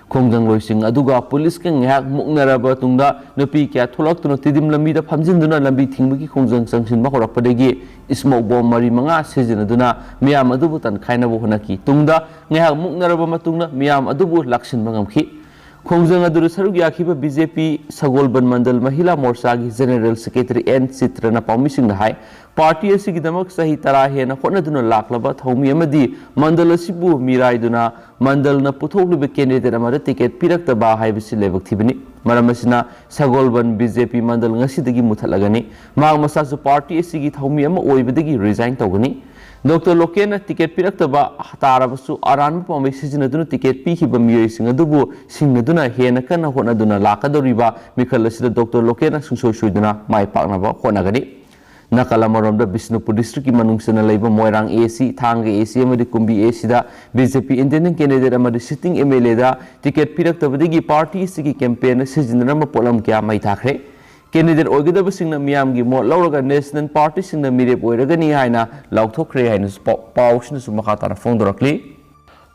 ꯈꯣꯡꯖꯪꯂꯣꯏꯁꯤꯡ ꯑꯗꯨꯒ ꯄꯨꯂꯤꯁꯀ ꯉꯥꯏꯍꯥꯛ ꯃꯨꯛꯅꯔꯕ ꯇꯨꯡꯗ ꯅꯨꯄꯤ ꯀꯌꯥ ꯊꯣꯛꯂꯛꯇꯨꯅ ꯇꯤꯗꯤꯝ ꯂꯝꯕꯤꯗ ꯐꯝꯖꯤꯟꯗꯨꯅ ꯂꯝꯕꯤ ꯊꯤꯡꯕꯒꯤ ꯈꯣꯡꯖꯪ ꯆꯪꯁꯤꯟꯕ ꯍꯧꯔꯛꯄꯗꯒꯤ ꯏꯁꯃꯣꯛ ꯕꯣꯝ ꯃꯔꯤ ꯃꯉꯥ ꯁꯤꯖꯤꯟꯅꯗꯨꯅ ꯃꯤꯌꯥꯝ ꯑꯗꯨꯕꯨ ꯇꯟꯈꯥꯏꯅꯕ ꯍꯣꯠꯅꯈꯤ꯫ ꯇꯨꯡꯗ ꯉꯥꯏꯍꯥꯛ ꯃꯨꯛꯅꯔꯕ ꯃꯇꯨꯡꯗ ꯃꯤꯌꯥꯝ ꯑꯗꯨꯕꯨ ꯂꯥꯛꯁꯤꯟꯕ ꯉꯝꯈꯤ꯫ ꯈꯣꯡꯖꯪ ꯑꯗꯨꯗ ꯁꯔꯨꯛ ꯌꯥꯈꯤꯕ B J P Sagolband mandal Mahila ꯃꯣꯔꯆꯥꯒꯤ ꯖꯦꯅꯦꯔꯦꯜ ꯁꯦꯀ꯭ꯔꯦꯇꯔꯤ ꯑꯦꯟ ꯆꯤꯇ꯭ꯔꯅ ꯄꯥꯎꯃꯤꯁꯤꯡꯗ ꯍꯥꯏ, ꯄꯥꯔꯇꯤ ꯑꯁꯤꯒꯤꯗꯃꯛ ꯆꯍꯤ ꯇꯔꯥ ꯍꯦꯟꯅ ꯍꯣꯠꯅꯗꯨꯅ ꯂꯥꯛꯂꯕ ꯊꯧꯃꯤ ꯑꯃꯗꯤ ꯃꯟꯗꯜ ꯑꯁꯤꯕꯨ ꯃꯤꯔꯥꯏꯗꯨꯅ ꯃꯟꯗꯜꯅ ꯄꯨꯊꯣꯛꯂꯤꯕ ꯀꯦꯟꯗꯤꯗꯦꯠ ꯑꯃꯗ ꯇꯤꯀꯦꯠ ꯄꯤꯔꯛꯇꯕ ꯍꯥꯏꯕꯁꯤ ꯂꯥꯏꯕꯛ ꯊꯤꯕꯅꯤ꯫ ꯃꯔꯝ ꯑꯁꯤꯅ ꯁꯒꯣꯜꯕꯟ ꯕꯤ ꯖꯦ ꯄꯤ ꯃꯟꯗꯜ ꯉꯁꯤꯗꯒꯤ ꯃꯨꯊꯠꯂꯒꯅꯤ꯫ ꯃꯍꯥꯛ ꯃꯁꯥꯁꯨ ꯄꯥꯔꯇꯤ ꯑꯁꯤꯒꯤ ꯊꯧꯃꯤ ꯑꯃ ꯑꯣꯏꯕꯗꯒꯤ ꯔꯤꯖꯥꯏꯟ ꯇꯧꯒꯅꯤ꯫ ꯗꯣꯛꯇꯔ ꯂꯣꯀꯦꯟꯅ ꯇꯤꯀꯦꯠ ꯄꯤꯔꯛꯇꯕ ꯇꯥꯔꯕꯁꯨ ꯑꯔꯥꯟꯕ ꯄꯥꯝꯕꯩ ꯁꯤꯖꯤꯟꯅꯗꯨꯅ ꯇꯤꯀꯦꯠ ꯄꯤꯈꯤꯕ ꯃꯤꯑꯣꯏꯁꯤꯡ ꯑꯗꯨꯕꯨ ꯁꯤꯡꯅꯗꯨꯅ ꯍꯦꯟꯅ ꯀꯟꯅ ꯍꯣꯠꯅꯗꯨꯅ ꯂꯥꯛꯀꯗꯧꯔꯤꯕ ꯃꯤꯈꯜ ꯑꯁꯤꯗ ꯗꯣꯛꯇꯔ ꯂꯣꯀꯦꯟꯅ ꯁꯨꯡꯁꯣꯏ ꯁꯣꯏꯗꯅ ꯃꯥꯏ ꯄꯥꯛꯅꯕ ꯍꯣꯠꯅꯒꯅꯤ꯫ ꯅꯥꯀꯜ ꯑꯃꯔꯣꯝꯗ ꯕꯤꯁꯅꯨꯄꯨꯔ ꯗꯤꯁꯇ꯭ꯔꯤꯛꯀꯤ ꯃꯅꯨꯡ ꯆꯟꯅ ꯂꯩꯕ ꯃꯣꯏꯔꯥꯡ ꯑꯦ ꯁꯤ, ꯊꯥꯡꯒ ꯑꯦ ꯁꯤ ꯑꯃꯗꯤ ꯀꯨꯝꯕꯤ ꯑꯦ ꯁꯤꯗ ꯕꯤ ꯖꯦ ꯄꯤ ꯏꯟꯗꯤꯌꯟ ꯀꯦꯟꯗꯤꯗꯦꯠ ꯑꯃꯗꯤ ꯁꯤꯇꯤꯡ ꯑꯦꯝ ꯑꯦꯜ ꯑꯦꯗ ꯇꯤꯀꯦꯠ ꯄꯤꯔꯛꯇꯕꯗꯒꯤ ꯄꯥꯔꯇꯤ ꯑꯁꯤꯒꯤ ꯀꯦꯝꯄꯦꯟꯗ ꯁꯤꯖꯤꯟꯅꯔꯝꯕ ꯄꯣꯠꯂꯝ ꯀꯌꯥ ꯃꯩ ꯊꯥꯈ꯭ꯔꯦ꯫ ꯀꯦꯟꯗꯤꯗꯦꯠ ꯑꯣꯏꯒꯗꯕꯁꯤꯡꯅ ꯃꯤꯌꯥꯝꯒꯤ ꯃꯣꯠ ꯂꯧꯔꯒ ꯅꯦꯁꯅꯦꯜ ꯄꯥꯔꯇꯤꯁꯤꯡꯅ ꯃꯤꯔꯦꯞ ꯑꯣꯏꯔꯒꯅꯤ ꯍꯥꯏꯅ ꯂꯥꯎꯊꯣꯛꯈ꯭ꯔꯦ ꯍꯥꯏꯅꯁꯨ ꯄꯥꯎ, ꯄꯥꯎꯁꯤꯅꯁꯨ ꯃꯈꯥ ꯇꯥꯅ ꯐꯣꯡꯗꯣꯔꯛꯂꯤ꯫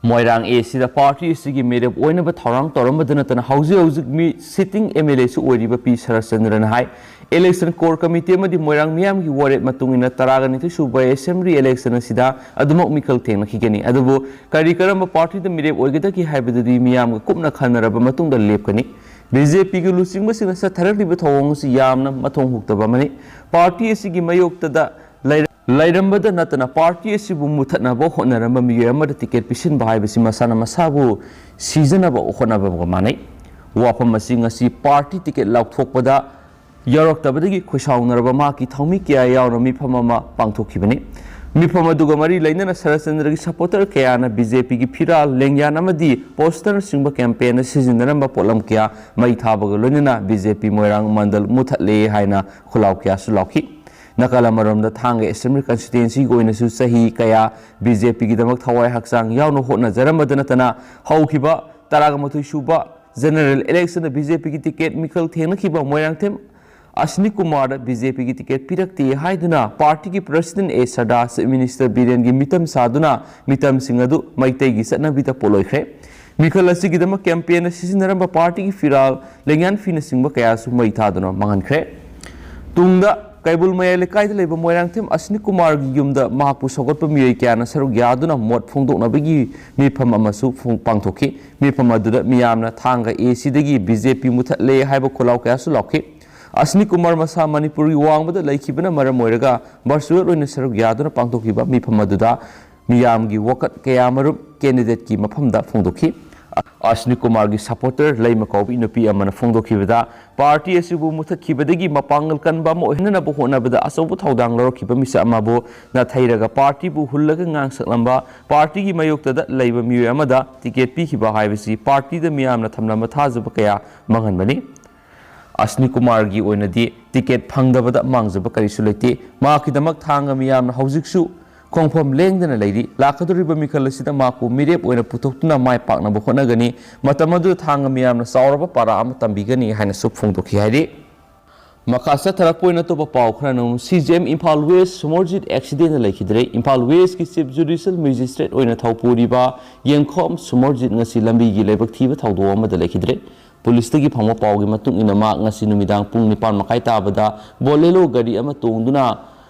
ꯃꯣꯏꯔꯥꯡ ꯑꯦ ꯁꯤꯗ ꯄꯥꯔꯇꯤ ꯑꯁꯤꯒꯤ ꯃꯤꯔꯦꯞ ꯑꯣꯏꯅꯕ ꯊꯧꯔꯥꯡ ꯇꯧꯔꯝꯕꯗ ꯅꯠꯇꯅ ꯍꯧꯖꯤꯛ ꯍꯧꯖꯤꯛ ꯃꯤ ꯁꯤꯇꯤꯡ ꯑꯦꯝ ꯑꯦꯜ ꯑꯦꯁꯨ ꯑꯣꯏꯔꯤꯕ ꯄꯤ ꯁꯔꯠꯆꯟꯗ꯭ꯔꯅ ꯍꯥꯏ, ꯏꯂꯦꯛꯁꯟ ꯀꯣꯔ ꯀꯃꯤꯇꯤ ꯑꯃꯗꯤ ꯃꯣꯏꯔꯥꯡ ꯃꯤꯌꯥꯝꯒꯤ ꯋꯥꯔꯦꯞ ꯃꯇꯨꯡ ꯏꯟꯅ ꯇꯔꯥꯒ ꯅꯤꯊꯣꯏ ꯁꯨꯕ ꯑꯦꯁꯦꯝꯕ꯭ꯂꯤ ꯏꯂꯦꯛꯁꯟ ꯑꯁꯤꯗ ꯑꯗꯨꯃꯛ ꯃꯤꯈꯜ ꯊꯦꯡꯅꯈꯤꯒꯅꯤ꯫ ꯑꯗꯨꯕꯨ ꯀꯔꯤ ꯀꯔꯝꯕ ꯄꯥꯔꯇꯤꯗ ꯃꯤꯔꯦꯞ ꯑꯣꯏꯒꯗꯒꯦ ꯍꯥꯏꯕꯗꯨꯗꯤ ꯃꯤꯌꯥꯝꯒ ꯀꯨꯞꯅ ꯈꯟꯅꯔꯕ ꯃꯇꯨꯡꯗ ꯂꯦꯞꯀꯅꯤ꯫ ꯕꯤ ꯖꯦ ꯄꯤꯒꯤ ꯂꯨꯆꯤꯡꯕꯁꯤꯡꯅ ꯆꯠꯊꯔꯛꯂꯤꯕ ꯊꯧꯑꯣꯡ ꯑꯁꯤ ꯌꯥꯝꯅ ꯃꯊꯣꯡ ꯍꯨꯛꯇꯕ ꯑꯃꯅꯤ꯫ ꯄꯥꯔꯇꯤ ꯑꯁꯤꯒꯤ ꯃꯥꯌꯣꯛꯇꯗ ꯂꯩꯔ-, ꯂꯩꯔꯝꯕꯗ ꯅꯠꯇꯅ ꯄꯥꯔꯇꯤ ꯑꯁꯤꯕꯨ ꯃꯨꯊꯠꯅꯕ ꯍꯣꯠꯅꯔꯝꯕ ꯃꯤꯑꯣꯏ ꯑꯃꯗ ꯇꯤꯀꯦꯠ ꯄꯤꯁꯤꯟꯕ ꯍꯥꯏꯕꯁꯤ ꯃꯁꯥꯅ ꯃꯁꯥꯕꯨ ꯁꯤꯖꯅꯕ ꯍꯣꯠꯅꯕꯒ ꯃꯥꯟꯅꯩ꯫ ꯋꯥꯐꯝ ꯑꯁꯤ ꯉꯁꯤ ꯄꯥꯔꯇꯤ ꯇꯤꯀꯦꯠ ꯂꯥꯎꯊꯣꯛꯄꯗ ꯌꯥꯎꯔꯛꯇꯕꯗꯒꯤ ꯈꯣꯏꯁꯥꯎꯅꯔꯕ ꯃꯍꯥꯛꯀꯤ ꯊꯧꯃꯤ ꯀꯌꯥ ꯌꯥꯎꯅ ꯃꯤꯐꯝ ꯑꯃ ꯄꯥꯡꯊꯣꯛꯈꯤꯕꯅꯤ꯫ ꯃꯤꯐꯝ ꯑꯗꯨꯒ ꯃꯔꯤ ꯂꯩꯅꯅ ꯁꯔꯠꯆꯟꯗ꯭ꯔꯒꯤ ꯁꯄꯣꯔꯇꯔ ꯀꯌꯥꯅ ꯕꯤ ꯖꯦ ꯄꯤꯒꯤ ꯐꯤꯔꯥꯜ, ꯂꯦꯡꯌꯥꯟ ꯑꯃꯗꯤ ꯄꯣꯁꯇꯔꯅꯆꯤꯡꯕ ꯀꯦꯝꯄꯦꯟꯗ ꯁꯤꯖꯤꯟꯅꯔꯝꯕ ꯄꯣꯠꯂꯝ ꯀꯌꯥ ꯃꯩ ꯊꯥꯕꯒ ꯂꯣꯏꯅꯅ ꯕꯤ ꯖꯦ ꯄꯤ ꯃꯣꯏꯔꯥꯡ ꯃꯟꯗꯜ ꯃꯨꯊꯠꯂꯦ ꯍꯥꯏꯅ ꯈꯨꯂꯥꯎ ꯀꯌꯥꯁꯨ ꯂꯥꯎꯈꯤ꯫ ꯅꯥꯀꯜ ꯑꯃꯔꯣꯝꯗ ꯊꯥꯡꯒ ꯑꯦꯁꯦꯝꯕ꯭ꯂꯤ ꯀꯟꯁꯇꯤꯇ꯭ꯋꯦꯟꯁꯤꯒꯤ ꯑꯣꯏꯅꯁꯨ ꯆꯍꯤ ꯀꯌꯥ ꯕꯤ ꯖꯦ ꯄꯤꯒꯤꯗꯃꯛ ꯊꯋꯥꯏ ꯍꯛꯆꯥꯡ ꯌꯥꯎꯅ ꯍꯣꯠꯅꯖꯔꯝꯕꯗ ꯅꯠꯇꯅ ꯍꯧꯈꯤꯕ ꯇꯔꯥꯒ ꯃꯥꯊꯣꯏ ꯁꯨꯕ ꯖꯦꯅꯔꯦꯜ ꯏꯂꯦꯛꯁꯟꯗ ꯕꯤ ꯖꯦ ꯄꯤꯒꯤ ꯇꯤꯀꯦꯠ ꯃꯤꯈꯜ ꯊꯦꯡꯅꯈꯤꯕ ꯃꯣꯏꯔꯥꯡꯊꯦꯝ ꯑꯁꯅꯤ ꯀꯨꯃꯥꯔꯗ ꯕꯤ ꯖꯦ ꯄꯤꯒꯤ ꯇꯤꯀꯦꯠ ꯄꯤꯔꯛꯇꯦ ꯍꯥꯏꯗꯨꯅ ꯄꯥꯔꯇꯤꯒꯤ ꯄ꯭ꯔꯁꯤꯗꯦꯟ ꯑꯦ ꯁꯗꯥ, ꯆꯤꯐ ꯃꯤꯅꯤꯁꯇꯔ ꯕꯤꯔꯦꯟꯒꯤ ꯃꯤꯇꯝ ꯁꯥꯗꯨꯅ ꯃꯤꯇꯝꯁꯤꯡ ꯑꯗꯨ ꯃꯩꯇꯩꯒꯤ ꯆꯠꯅꯕꯤꯗ ꯄꯣꯠꯂꯣꯏꯈ꯭ꯔꯦ꯫ ꯃꯤꯈꯜ ꯑꯁꯤꯒꯤꯗꯃꯛ campaign ꯗ ꯁꯤꯖꯤꯟꯅꯔꯝꯕ ꯄꯥꯔꯇꯤꯒꯤ ꯐꯤꯔꯥꯜ, ꯂꯦꯡꯌꯥꯟ ꯐꯤꯅꯆꯤꯡꯕ ꯀꯌꯥꯁꯨ ꯃꯩ ꯊꯥꯗꯨꯅ ꯃꯥꯡꯍꯟꯈ꯭ꯔꯦ꯫ ꯇꯨꯡꯗ ꯀꯩꯕꯨꯜ ꯃꯌꯥꯏ ꯂꯩꯀꯥꯏꯗ ꯂꯩꯕ ꯃꯣꯏꯔꯥꯡꯊꯦꯝ ꯑꯁꯅꯤ ꯀꯨꯃꯥꯔꯒꯤ ꯌꯨꯝꯗ ꯃꯍꯥꯛꯄꯨ ꯁꯧꯒꯠꯄ ꯃꯤꯑꯣꯏ ꯀꯌꯥꯅ ꯁꯔꯨꯛ ꯌꯥꯗꯨꯅ ꯃꯣꯠ ꯐꯣꯡꯗꯣꯛꯅꯕꯒꯤ ꯃꯤꯐꯝ ꯑꯃꯁꯨ ꯐꯣꯡ-, ꯄꯥꯡꯊꯣꯛꯈꯤ꯫ ꯃꯤꯐꯝ ꯑꯗꯨꯗ ꯃꯤꯌꯥꯝꯅ ꯊꯥꯡꯒ ꯑꯦ ꯁꯤꯗꯒꯤ ꯕꯤ ꯖꯦ ꯄꯤ ꯃꯨꯊꯠꯂꯦ ꯍꯥꯏꯕ ꯈꯣꯜꯂꯥꯎ ꯀꯌꯥꯁꯨ ꯂꯥꯎꯈꯤ꯫ ꯑꯁꯅꯤ ꯀꯨꯃꯥꯔ ꯃꯁꯥ ꯃꯅꯤꯄꯨꯔꯒꯤ ꯋꯥꯡꯃꯗ ꯂꯩꯈꯤꯕꯅ ꯃꯔꯝ ꯑꯣꯏꯔꯒ virtual ꯑꯣꯏꯅ ꯁꯔꯨꯛ ꯌꯥꯗꯨꯅ ꯄꯥꯡꯊꯣꯛꯈꯤꯕ ꯃꯤꯐꯝ ꯑꯗꯨꯗ ꯃꯤꯌꯥꯝꯒꯤ ꯋꯥꯀꯠ ꯀꯌꯥꯃꯔꯨꯝ candidate ꯀꯤ ꯃꯐꯝꯗ ꯐꯣꯡꯗꯣꯛꯈꯤ꯫ ꯑꯁꯅꯤ ꯀꯨꯃꯥꯔꯒꯤ supporter ꯂꯩꯃ ꯀꯧꯕꯤ ꯅꯨꯄꯤ ꯑꯃꯅ ꯐꯣꯡꯗꯣꯛꯈꯤꯕꯗ, ꯄꯥꯔꯇꯤ ꯑꯁꯤꯕꯨ ꯃꯨꯊꯠꯈꯤꯕꯗꯒꯤ ꯃꯄꯥꯡꯒꯜ ꯀꯟꯕ ꯑꯃ ꯑꯣꯏꯍꯟꯅꯕ ꯍꯣꯠꯅꯕꯗ ꯑꯆꯧꯕ ꯊꯧꯗꯥꯡ ꯂꯧꯔꯛꯈꯤꯕ ꯃꯤꯁꯛ ꯑꯃꯕꯨ ꯅꯥꯊꯩꯔꯒ ꯄꯥꯔꯇꯤꯕꯨ ꯍꯨꯜꯂꯒ ꯉꯥꯡꯁꯛꯂꯝꯕ, ꯄꯥꯔꯇꯤꯒꯤ ꯃꯥꯌꯣꯛꯇꯗ ꯂꯩꯕ ꯃꯤꯑꯣꯏ ꯑꯃꯗ ꯇꯤꯀꯦꯠ ꯄꯤꯈꯤꯕ ꯍꯥꯏꯕꯁꯤ ꯄꯥꯔꯇꯤꯗ ꯃꯤꯌꯥꯝꯅ ꯊꯝꯂꯝꯕ ꯊꯥꯖꯕ ꯀꯌꯥ ꯃꯥꯡꯍꯟꯕꯅꯤ꯫ ꯑꯁꯅꯤ ꯀꯨꯃꯥꯔꯒꯤ ꯑꯣꯏꯅꯗꯤ ꯇꯤꯀꯦꯠ ꯐꯪꯗꯕꯗ ꯃꯥꯡꯖꯕ ꯀꯔꯤꯁꯨ ꯂꯩꯇꯦ꯫ ꯃꯍꯥꯛꯀꯤꯗꯃꯛ ꯊꯥꯡꯒ ꯃꯤꯌꯥꯝꯅ ꯍꯧꯖꯤꯛꯁꯨ ꯈꯣꯡꯐꯝ ꯂꯦꯡꯗꯅ ꯂꯩꯔꯤ꯫ ꯂꯥꯛꯀꯗꯧꯔꯤꯕ ꯃꯤꯈꯜ ꯑꯁꯤꯗ ꯃꯍꯥꯛꯄꯨ ꯃꯤꯔꯦꯞ ꯑꯣꯏꯅ ꯄꯨꯊꯣꯛꯇꯨꯅ ꯃꯥꯏ ꯄꯥꯛꯅꯕ ꯍꯣꯠꯅꯒꯅꯤ꯫ ꯃꯇꯝ ꯑꯗꯨꯗ ꯊꯥꯡꯒ ꯃꯤꯌꯥꯝꯅ ꯆꯥꯎꯔꯕ ꯄꯥꯔꯥ ꯑꯃ ꯇꯝꯕꯤꯒꯅꯤ ꯍꯥꯏꯅꯁꯨ ꯐꯣꯡꯗꯣꯛꯈꯤ ꯍꯥꯏꯔꯤ꯫ ꯃꯈꯥ ꯆꯠꯊꯔꯛꯄ ꯑꯣꯏꯅ ꯑꯇꯣꯞꯄ ꯄꯥꯎ ꯈꯔꯅ, C G M Imphal west Sumarjit accident ꯗ ꯂꯩꯈꯤꯗ꯭ꯔꯦ꯫ ꯏꯝꯐꯥꯜ ꯋꯦꯁꯀꯤ Chief Judicial Magistrate ꯑꯣꯏꯅ ꯊꯧ ꯄꯨꯔꯤꯕ ꯌꯦꯡꯈꯣꯝ ꯁꯨꯃꯔꯖꯤꯠ ꯉꯁꯤ ꯂꯝꯕꯤꯒꯤ ꯂꯥꯏꯕꯛ ꯊꯤꯕ ꯊꯧꯗꯣꯛ ꯑꯃꯗ ꯂꯩꯈꯤꯗ꯭ꯔꯦ꯫ ꯄꯨꯂꯤꯁꯇꯒꯤ ꯐꯪꯕ ꯄꯥꯎꯒꯤ ꯃꯇꯨꯡ ꯏꯟꯅ, ꯃꯍꯥꯛ ꯉꯁꯤ ꯅꯨꯃꯤꯗꯥꯡ ꯄꯨꯡ ꯅꯤꯄꯥꯟ ꯃꯈꯥꯏ ꯇꯥꯕꯗ Bolero ꯒꯥꯔꯤ ꯑꯃ ꯇꯣꯡꯗꯨꯅ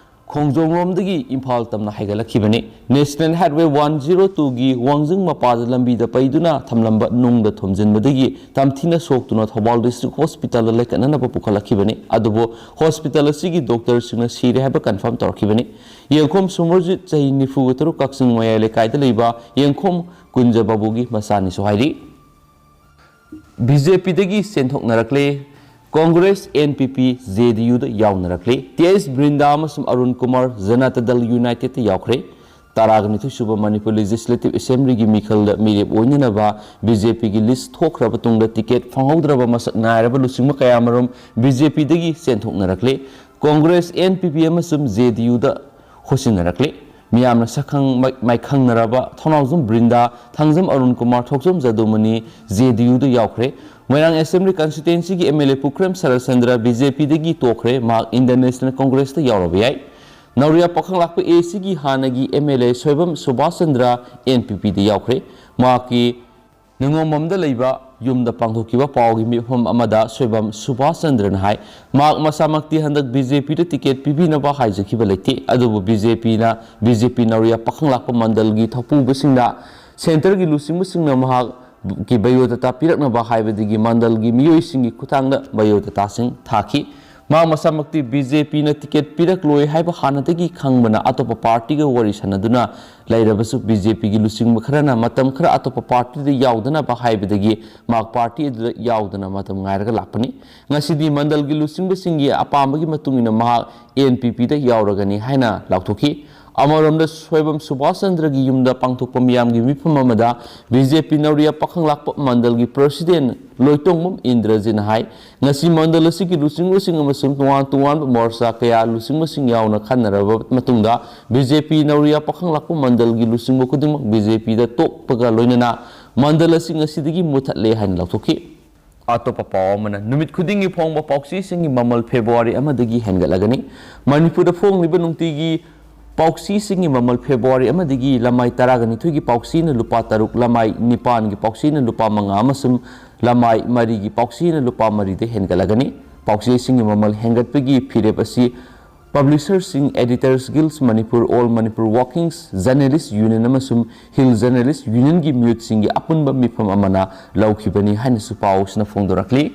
ꯈꯣꯡꯖꯣꯝꯔꯣꯝꯗꯒꯤ ꯏꯝꯐꯥꯜ ꯇꯝꯅ ꯍꯥꯏꯒꯠꯂꯛꯈꯤꯕꯅꯤ꯫ National Highway one zero two ꯒꯤ ꯋꯥꯡꯖꯤꯡ ꯃꯄꯥꯗ ꯂꯝꯕꯤꯗ ꯄꯩꯗꯨꯅ ꯊꯝꯂꯝꯕ ꯅꯨꯡꯗ ꯊꯣꯝꯖꯤꯟꯕꯗꯒꯤ ꯇꯝꯊꯤꯅ ꯁꯣꯛꯇꯨꯅ ꯊꯧꯕꯥꯜ District Hospital ꯗ ꯂꯩꯈꯠꯅꯅꯕ ꯄꯨꯈꯠꯂꯛꯈꯤꯕꯅꯤ꯫ ꯑꯗꯨꯕꯨ hospital ꯑꯁꯤꯒꯤ doctor ꯁꯤꯡꯅ ꯁꯤꯔꯦ ꯍꯥꯏꯕ confirm ꯇꯧꯔꯛꯈꯤꯕꯅꯤ꯫ ꯌꯦꯡꯈꯣꯝ ꯁꯨꯃꯔꯖꯤꯠ, ꯆꯍꯤ ꯅꯤꯐꯨ ꯇꯔꯨꯛ, ꯀꯛꯆꯤꯡ ꯃꯌꯥꯏ ꯂꯩꯀꯥꯏꯗ ꯂꯩꯕ ꯌꯦꯡꯈꯣꯝ ꯀꯨꯟꯖꯕꯥꯕꯨꯒꯤ ꯃꯆꯥꯅꯤꯁꯨ ꯍꯥꯏꯔꯤ꯫ ꯕꯤ ꯖꯦ ꯄꯤꯗꯒꯤ ꯆꯦꯟꯊꯣꯛꯅꯔꯛꯂꯦ꯫ Congress, N P P, J D ꯌꯨꯗ ꯌꯥꯎꯅꯔꯛꯂꯦ꯫ ꯇꯤ ꯑꯦꯁ ꯕ꯭ꯔꯤꯟꯗꯥ ꯑꯃꯁꯨꯡ ꯑꯔꯨꯟ ꯀꯨꯃꯥꯔ ꯖꯅꯇꯥ ꯗꯜ ꯌꯨꯅꯥꯏꯇꯦꯗꯇ ꯌꯥꯎꯈ꯭ꯔꯦ꯫ ꯇꯔꯥꯒ ꯅꯤꯊꯣꯏ ꯁꯨꯕ ꯃꯅꯤꯄꯨꯔ Legislative Assembly ꯒꯤ ꯃꯤꯈꯜꯗ ꯃꯤꯔꯦꯞ ꯑꯣꯏꯅꯅꯕ ꯕꯤ ꯖꯦ ꯄꯤꯒꯤ list ꯊꯣꯛꯈ꯭ꯔꯕ ꯇꯨꯡꯗ ticket ꯐꯪꯍꯧꯗ꯭ꯔꯕ ꯃꯁꯛ ꯅꯥꯏꯔꯕ ꯂꯨꯆꯤꯡꯕ ꯀꯌꯥꯃꯔꯨꯝ ꯕꯤ ꯖꯦ ꯄꯤꯗꯒꯤ ꯆꯦꯟꯊꯣꯛꯅꯔꯛꯂꯦ꯫ ꯀꯣꯡꯒ꯭ꯔꯦꯁ, ꯑꯦꯟ ꯄꯤ ꯄꯤ ꯑꯃꯁꯨꯡ ꯖꯦ ꯗꯤ ꯌꯨꯗ ꯍꯣꯠꯆꯤꯟꯅꯔꯛꯂꯤ꯫ ꯃꯤꯌꯥꯝꯅ ꯁꯛꯈꯪ ꯃꯥꯏ-, ꯃꯥꯏꯈꯪꯅꯔꯕ ꯊꯧꯅꯥꯎꯖꯝ ꯕ꯭ꯔꯤꯟꯗꯥ, ꯊꯥꯡꯖꯝ ꯑꯔꯨꯟ ꯀꯨꯃꯥꯔ, ꯊꯣꯛꯆꯣꯝ ꯖꯗꯨꯃꯅꯤ, ꯖꯦ ꯗꯤ ꯌꯨꯗ ꯌꯥꯎꯈ꯭ꯔꯦ꯫ ꯃꯣꯏꯔꯥꯡ Assembly Constituency ꯒꯤ M L A Pukhrem Saratchandra B J ꯄꯤꯗꯒꯤ ꯇꯣꯛꯈ꯭ꯔꯦ, ꯃꯍꯥꯛ Indian National Congress ꯇ ꯌꯥꯎꯔꯕ ꯌꯥꯏ꯫ ꯅꯧꯔꯤꯌꯥ ꯄꯥꯈꯪꯂꯥꯛꯄ ꯑꯦ ꯁꯤ ꯒꯤ ꯍꯥꯟꯅꯒꯤ ꯑꯦꯝ ꯑꯦꯜ ꯑꯦ ꯁꯣꯏꯕꯝ ꯁꯨꯕꯥꯁ ꯆꯟꯗ꯭ꯔ ꯑꯦꯟ ꯄꯤ ꯄꯤꯗ ꯌꯥꯎꯈ꯭ꯔꯦ꯫ ꯃꯍꯥꯛꯀꯤ ꯅꯤꯉꯣꯝꯕꯝꯗ ꯂꯩꯕ ꯌꯨꯝꯗ ꯄꯥꯡꯊꯣꯛꯈꯤꯕ ꯄꯥꯎꯒꯤ ꯃꯤꯐꯝ ꯑꯃꯗ ꯁꯣꯏꯕꯝ ꯁꯨꯕꯥꯁ ꯆꯟꯗ꯭ꯔꯅ ꯍꯥꯏ, ꯃꯍꯥꯛ ꯃꯁꯥꯃꯛꯇꯤ ꯍꯟꯗꯛ ꯕꯤ ꯖꯦ ꯄꯤꯗ ꯇꯤꯀꯦꯠ ꯄꯤꯕꯤꯅꯕ ꯍꯥꯏꯖꯈꯤꯕ ꯂꯩꯇꯦ, ꯑꯗꯨꯕꯨ ꯕꯤ ꯖꯦ ꯄꯤꯅ, ꯕꯤ ꯖꯦ ꯄꯤ ꯅꯧꯔꯤꯌꯥ ꯄꯥꯈꯪ ꯂꯥꯛꯄ ꯃꯟꯗꯜꯒꯤ ꯊꯧꯄꯨꯕꯁꯤꯡꯗ ꯁꯦꯟꯇꯔꯒꯤ ꯂꯨꯆꯤꯡꯕꯁꯤꯡꯅ ꯃꯍꯥꯛꯀꯤ ꯕꯥꯏꯑꯣꯗꯥꯇꯥ ꯄꯤꯔꯛꯅꯕ ꯍꯥꯏꯕꯗꯒꯤ ꯃꯟꯗꯜꯒꯤ ꯃꯤꯑꯣꯏꯁꯤꯡꯒꯤ ꯈꯨꯠꯊꯥꯡꯗ ꯕꯥꯏꯑꯣꯗꯥꯇꯥꯁꯤꯡ ꯊꯥꯈꯤ꯫ ꯃꯍꯥꯛ ꯃꯁꯥꯃꯛꯇꯤ ꯕꯤ ꯖꯦ ꯄꯤꯅ ꯇꯤꯀꯦꯠ ꯄꯤꯔꯛꯂꯣꯏ ꯍꯥꯏꯕ ꯍꯥꯟꯅꯗꯒꯤ ꯈꯪꯕꯅ ꯑꯇꯣꯞꯄ ꯄꯥꯔꯇꯤꯒ ꯋꯥꯔꯤ ꯁꯥꯟꯅꯗꯨꯅ ꯂꯩꯔꯕꯁꯨ, ꯕꯤ ꯖꯦ ꯄꯤꯒꯤ ꯂꯨꯆꯤꯡꯕ ꯈꯔꯅ ꯃꯇꯝ ꯈꯔ ꯑꯇꯣꯞꯄ ꯄꯥꯔꯇꯤꯗ ꯌꯥꯎꯗꯅꯕ ꯍꯥꯏꯕꯗꯒꯤ ꯃꯍꯥꯛ ꯄꯥꯔꯇꯤ ꯑꯗꯨꯗ ꯌꯥꯎꯗꯅ ꯃꯇꯝ ꯉꯥꯏꯔꯒ ꯂꯥꯛꯄꯅꯤ꯫ ꯉꯁꯤꯗꯤ ꯃꯟꯗꯜꯒꯤ ꯂꯨꯆꯤꯡꯕꯁꯤꯡꯒꯤ ꯑꯄꯥꯝꯕꯒꯤ ꯃꯇꯨꯡ ꯏꯟꯅ ꯃꯍꯥꯛ ꯑꯦꯟ ꯄꯤ ꯄꯤꯗ ꯌꯥꯎꯔꯒꯅꯤ ꯍꯥꯏꯅ ꯂꯥꯎꯊꯣꯛꯈꯤ꯫ ꯑꯃꯔꯣꯝꯗ, ꯁꯣꯏꯕꯝ ꯁꯨꯕꯥꯁ ꯆꯟꯗ꯭ꯔꯒꯤ ꯌꯨꯝꯗ ꯄꯥꯡꯊꯣꯛꯄ ꯃꯤꯌꯥꯝꯒꯤ ꯃꯤꯐꯝ ꯑꯃꯗ ꯕꯤ ꯖꯦ ꯄꯤ ꯅꯧꯔꯤꯌꯥ ꯄꯥꯈꯪ ꯂꯥꯛꯄ ꯃꯟꯗꯜꯒꯤ ꯄ꯭ꯔꯁꯤꯗꯦꯟ ꯂꯣꯏꯇꯣꯡꯕꯝ ꯏꯟꯗ꯭ꯔꯖꯤꯠꯅ ꯍꯥꯏ, ꯉꯁꯤ ꯃꯟꯗꯜ ꯑꯁꯤꯒꯤ ꯂꯨꯆꯤꯡꯕꯁꯤꯡ ꯑꯃꯁꯨꯡ ꯇꯣꯉꯥꯟ ꯇꯣꯉꯥꯟꯕ ꯃꯣꯔꯆꯥ ꯀꯌꯥ ꯂꯨꯆꯤꯡꯕꯁꯤꯡ ꯌꯥꯎꯅ ꯈꯟꯅꯔꯕ ꯃꯇꯨꯡꯗ, ꯕꯤ ꯖꯦ ꯄꯤ ꯅꯧꯔꯤꯌꯥ ꯄꯥꯈꯪ ꯂꯥꯛꯄ ꯃꯟꯗꯜꯒꯤ ꯂꯨꯆꯤꯡꯕ ꯈꯨꯗꯤꯡꯃꯛ ꯕꯤ ꯖꯦ ꯄꯤꯗ ꯇꯣꯛꯄꯒ ꯂꯣꯏꯅꯅ ꯃꯟꯗꯜ ꯑꯁꯤ ꯉꯁꯤꯗꯒꯤ ꯃꯨꯠꯊꯠꯂꯦ ꯍꯥꯏꯅ ꯂꯥꯎꯊꯣꯛꯈꯤ꯫ ꯑꯇꯣꯞꯄ ꯄꯥꯎ ꯑꯃꯅ, ꯅꯨꯃꯤꯠ ꯈꯨꯗꯤꯡꯒꯤ ꯐꯣꯡꯕ ꯄꯥꯎꯆꯦꯁꯤꯡꯒꯤ ꯃꯃꯜ ꯐꯦꯕ꯭ꯔꯨꯋꯥꯔꯤ ꯑꯃꯗꯒꯤ ꯍꯦꯟꯒꯠꯂꯒꯅꯤ꯫ ꯃꯅꯤꯄꯨꯔꯗ ꯐꯣꯡꯂꯤꯕ ꯅꯨꯡꯇꯤꯒꯤ ꯄꯥꯎꯆꯦꯁꯤꯡꯒꯤ ꯃꯃꯜ ꯐꯦꯕ꯭ꯔꯨꯋꯥꯔꯤ ꯑꯃꯗꯒꯤ ꯂꯃꯥꯏ ꯇꯔꯥꯒ ꯅꯤꯊꯣꯏꯒꯤ ꯄꯥꯎꯆꯦꯅ ꯂꯨꯄꯥ ꯇꯔꯨꯛ, ꯂꯃꯥꯏ ꯅꯤꯄꯥꯟꯒꯤ ꯄꯥꯎꯆꯦꯅ ꯂꯨꯄꯥ ꯃꯉꯥ ꯑꯃꯁꯨꯡ ꯂꯃꯥꯏ ꯃꯔꯤꯒꯤ ꯄꯥꯎꯆꯦꯅ ꯂꯨꯄꯥ ꯃꯔꯤꯗ ꯍꯦꯟꯒꯠꯂꯒꯅꯤ꯫ ꯄꯥꯎꯆꯦꯁꯤꯡꯒꯤ ꯃꯃꯜ ꯍꯦꯟꯒꯠꯄꯒꯤ ꯐꯤꯔꯦꯞ ꯑꯁꯤ ꯄꯕ꯭ꯂꯤꯁꯔꯁꯤꯡ, Editors Guild Manipur, All Manipur Working Journalists Union ꯑꯃꯁꯨꯡ Hill Journalists Unionꯒꯤ ꯃꯤꯍꯨꯠꯁꯤꯡꯒꯤ ꯑꯄꯨꯟꯕ ꯃꯤꯐꯝ ꯑꯃꯅ ꯂꯧꯈꯤꯕꯅꯤ ꯍꯥꯏꯅꯁꯨ ꯄꯥꯎꯁꯤꯅ ꯐꯣꯡꯗꯣꯔꯛꯂꯤ꯫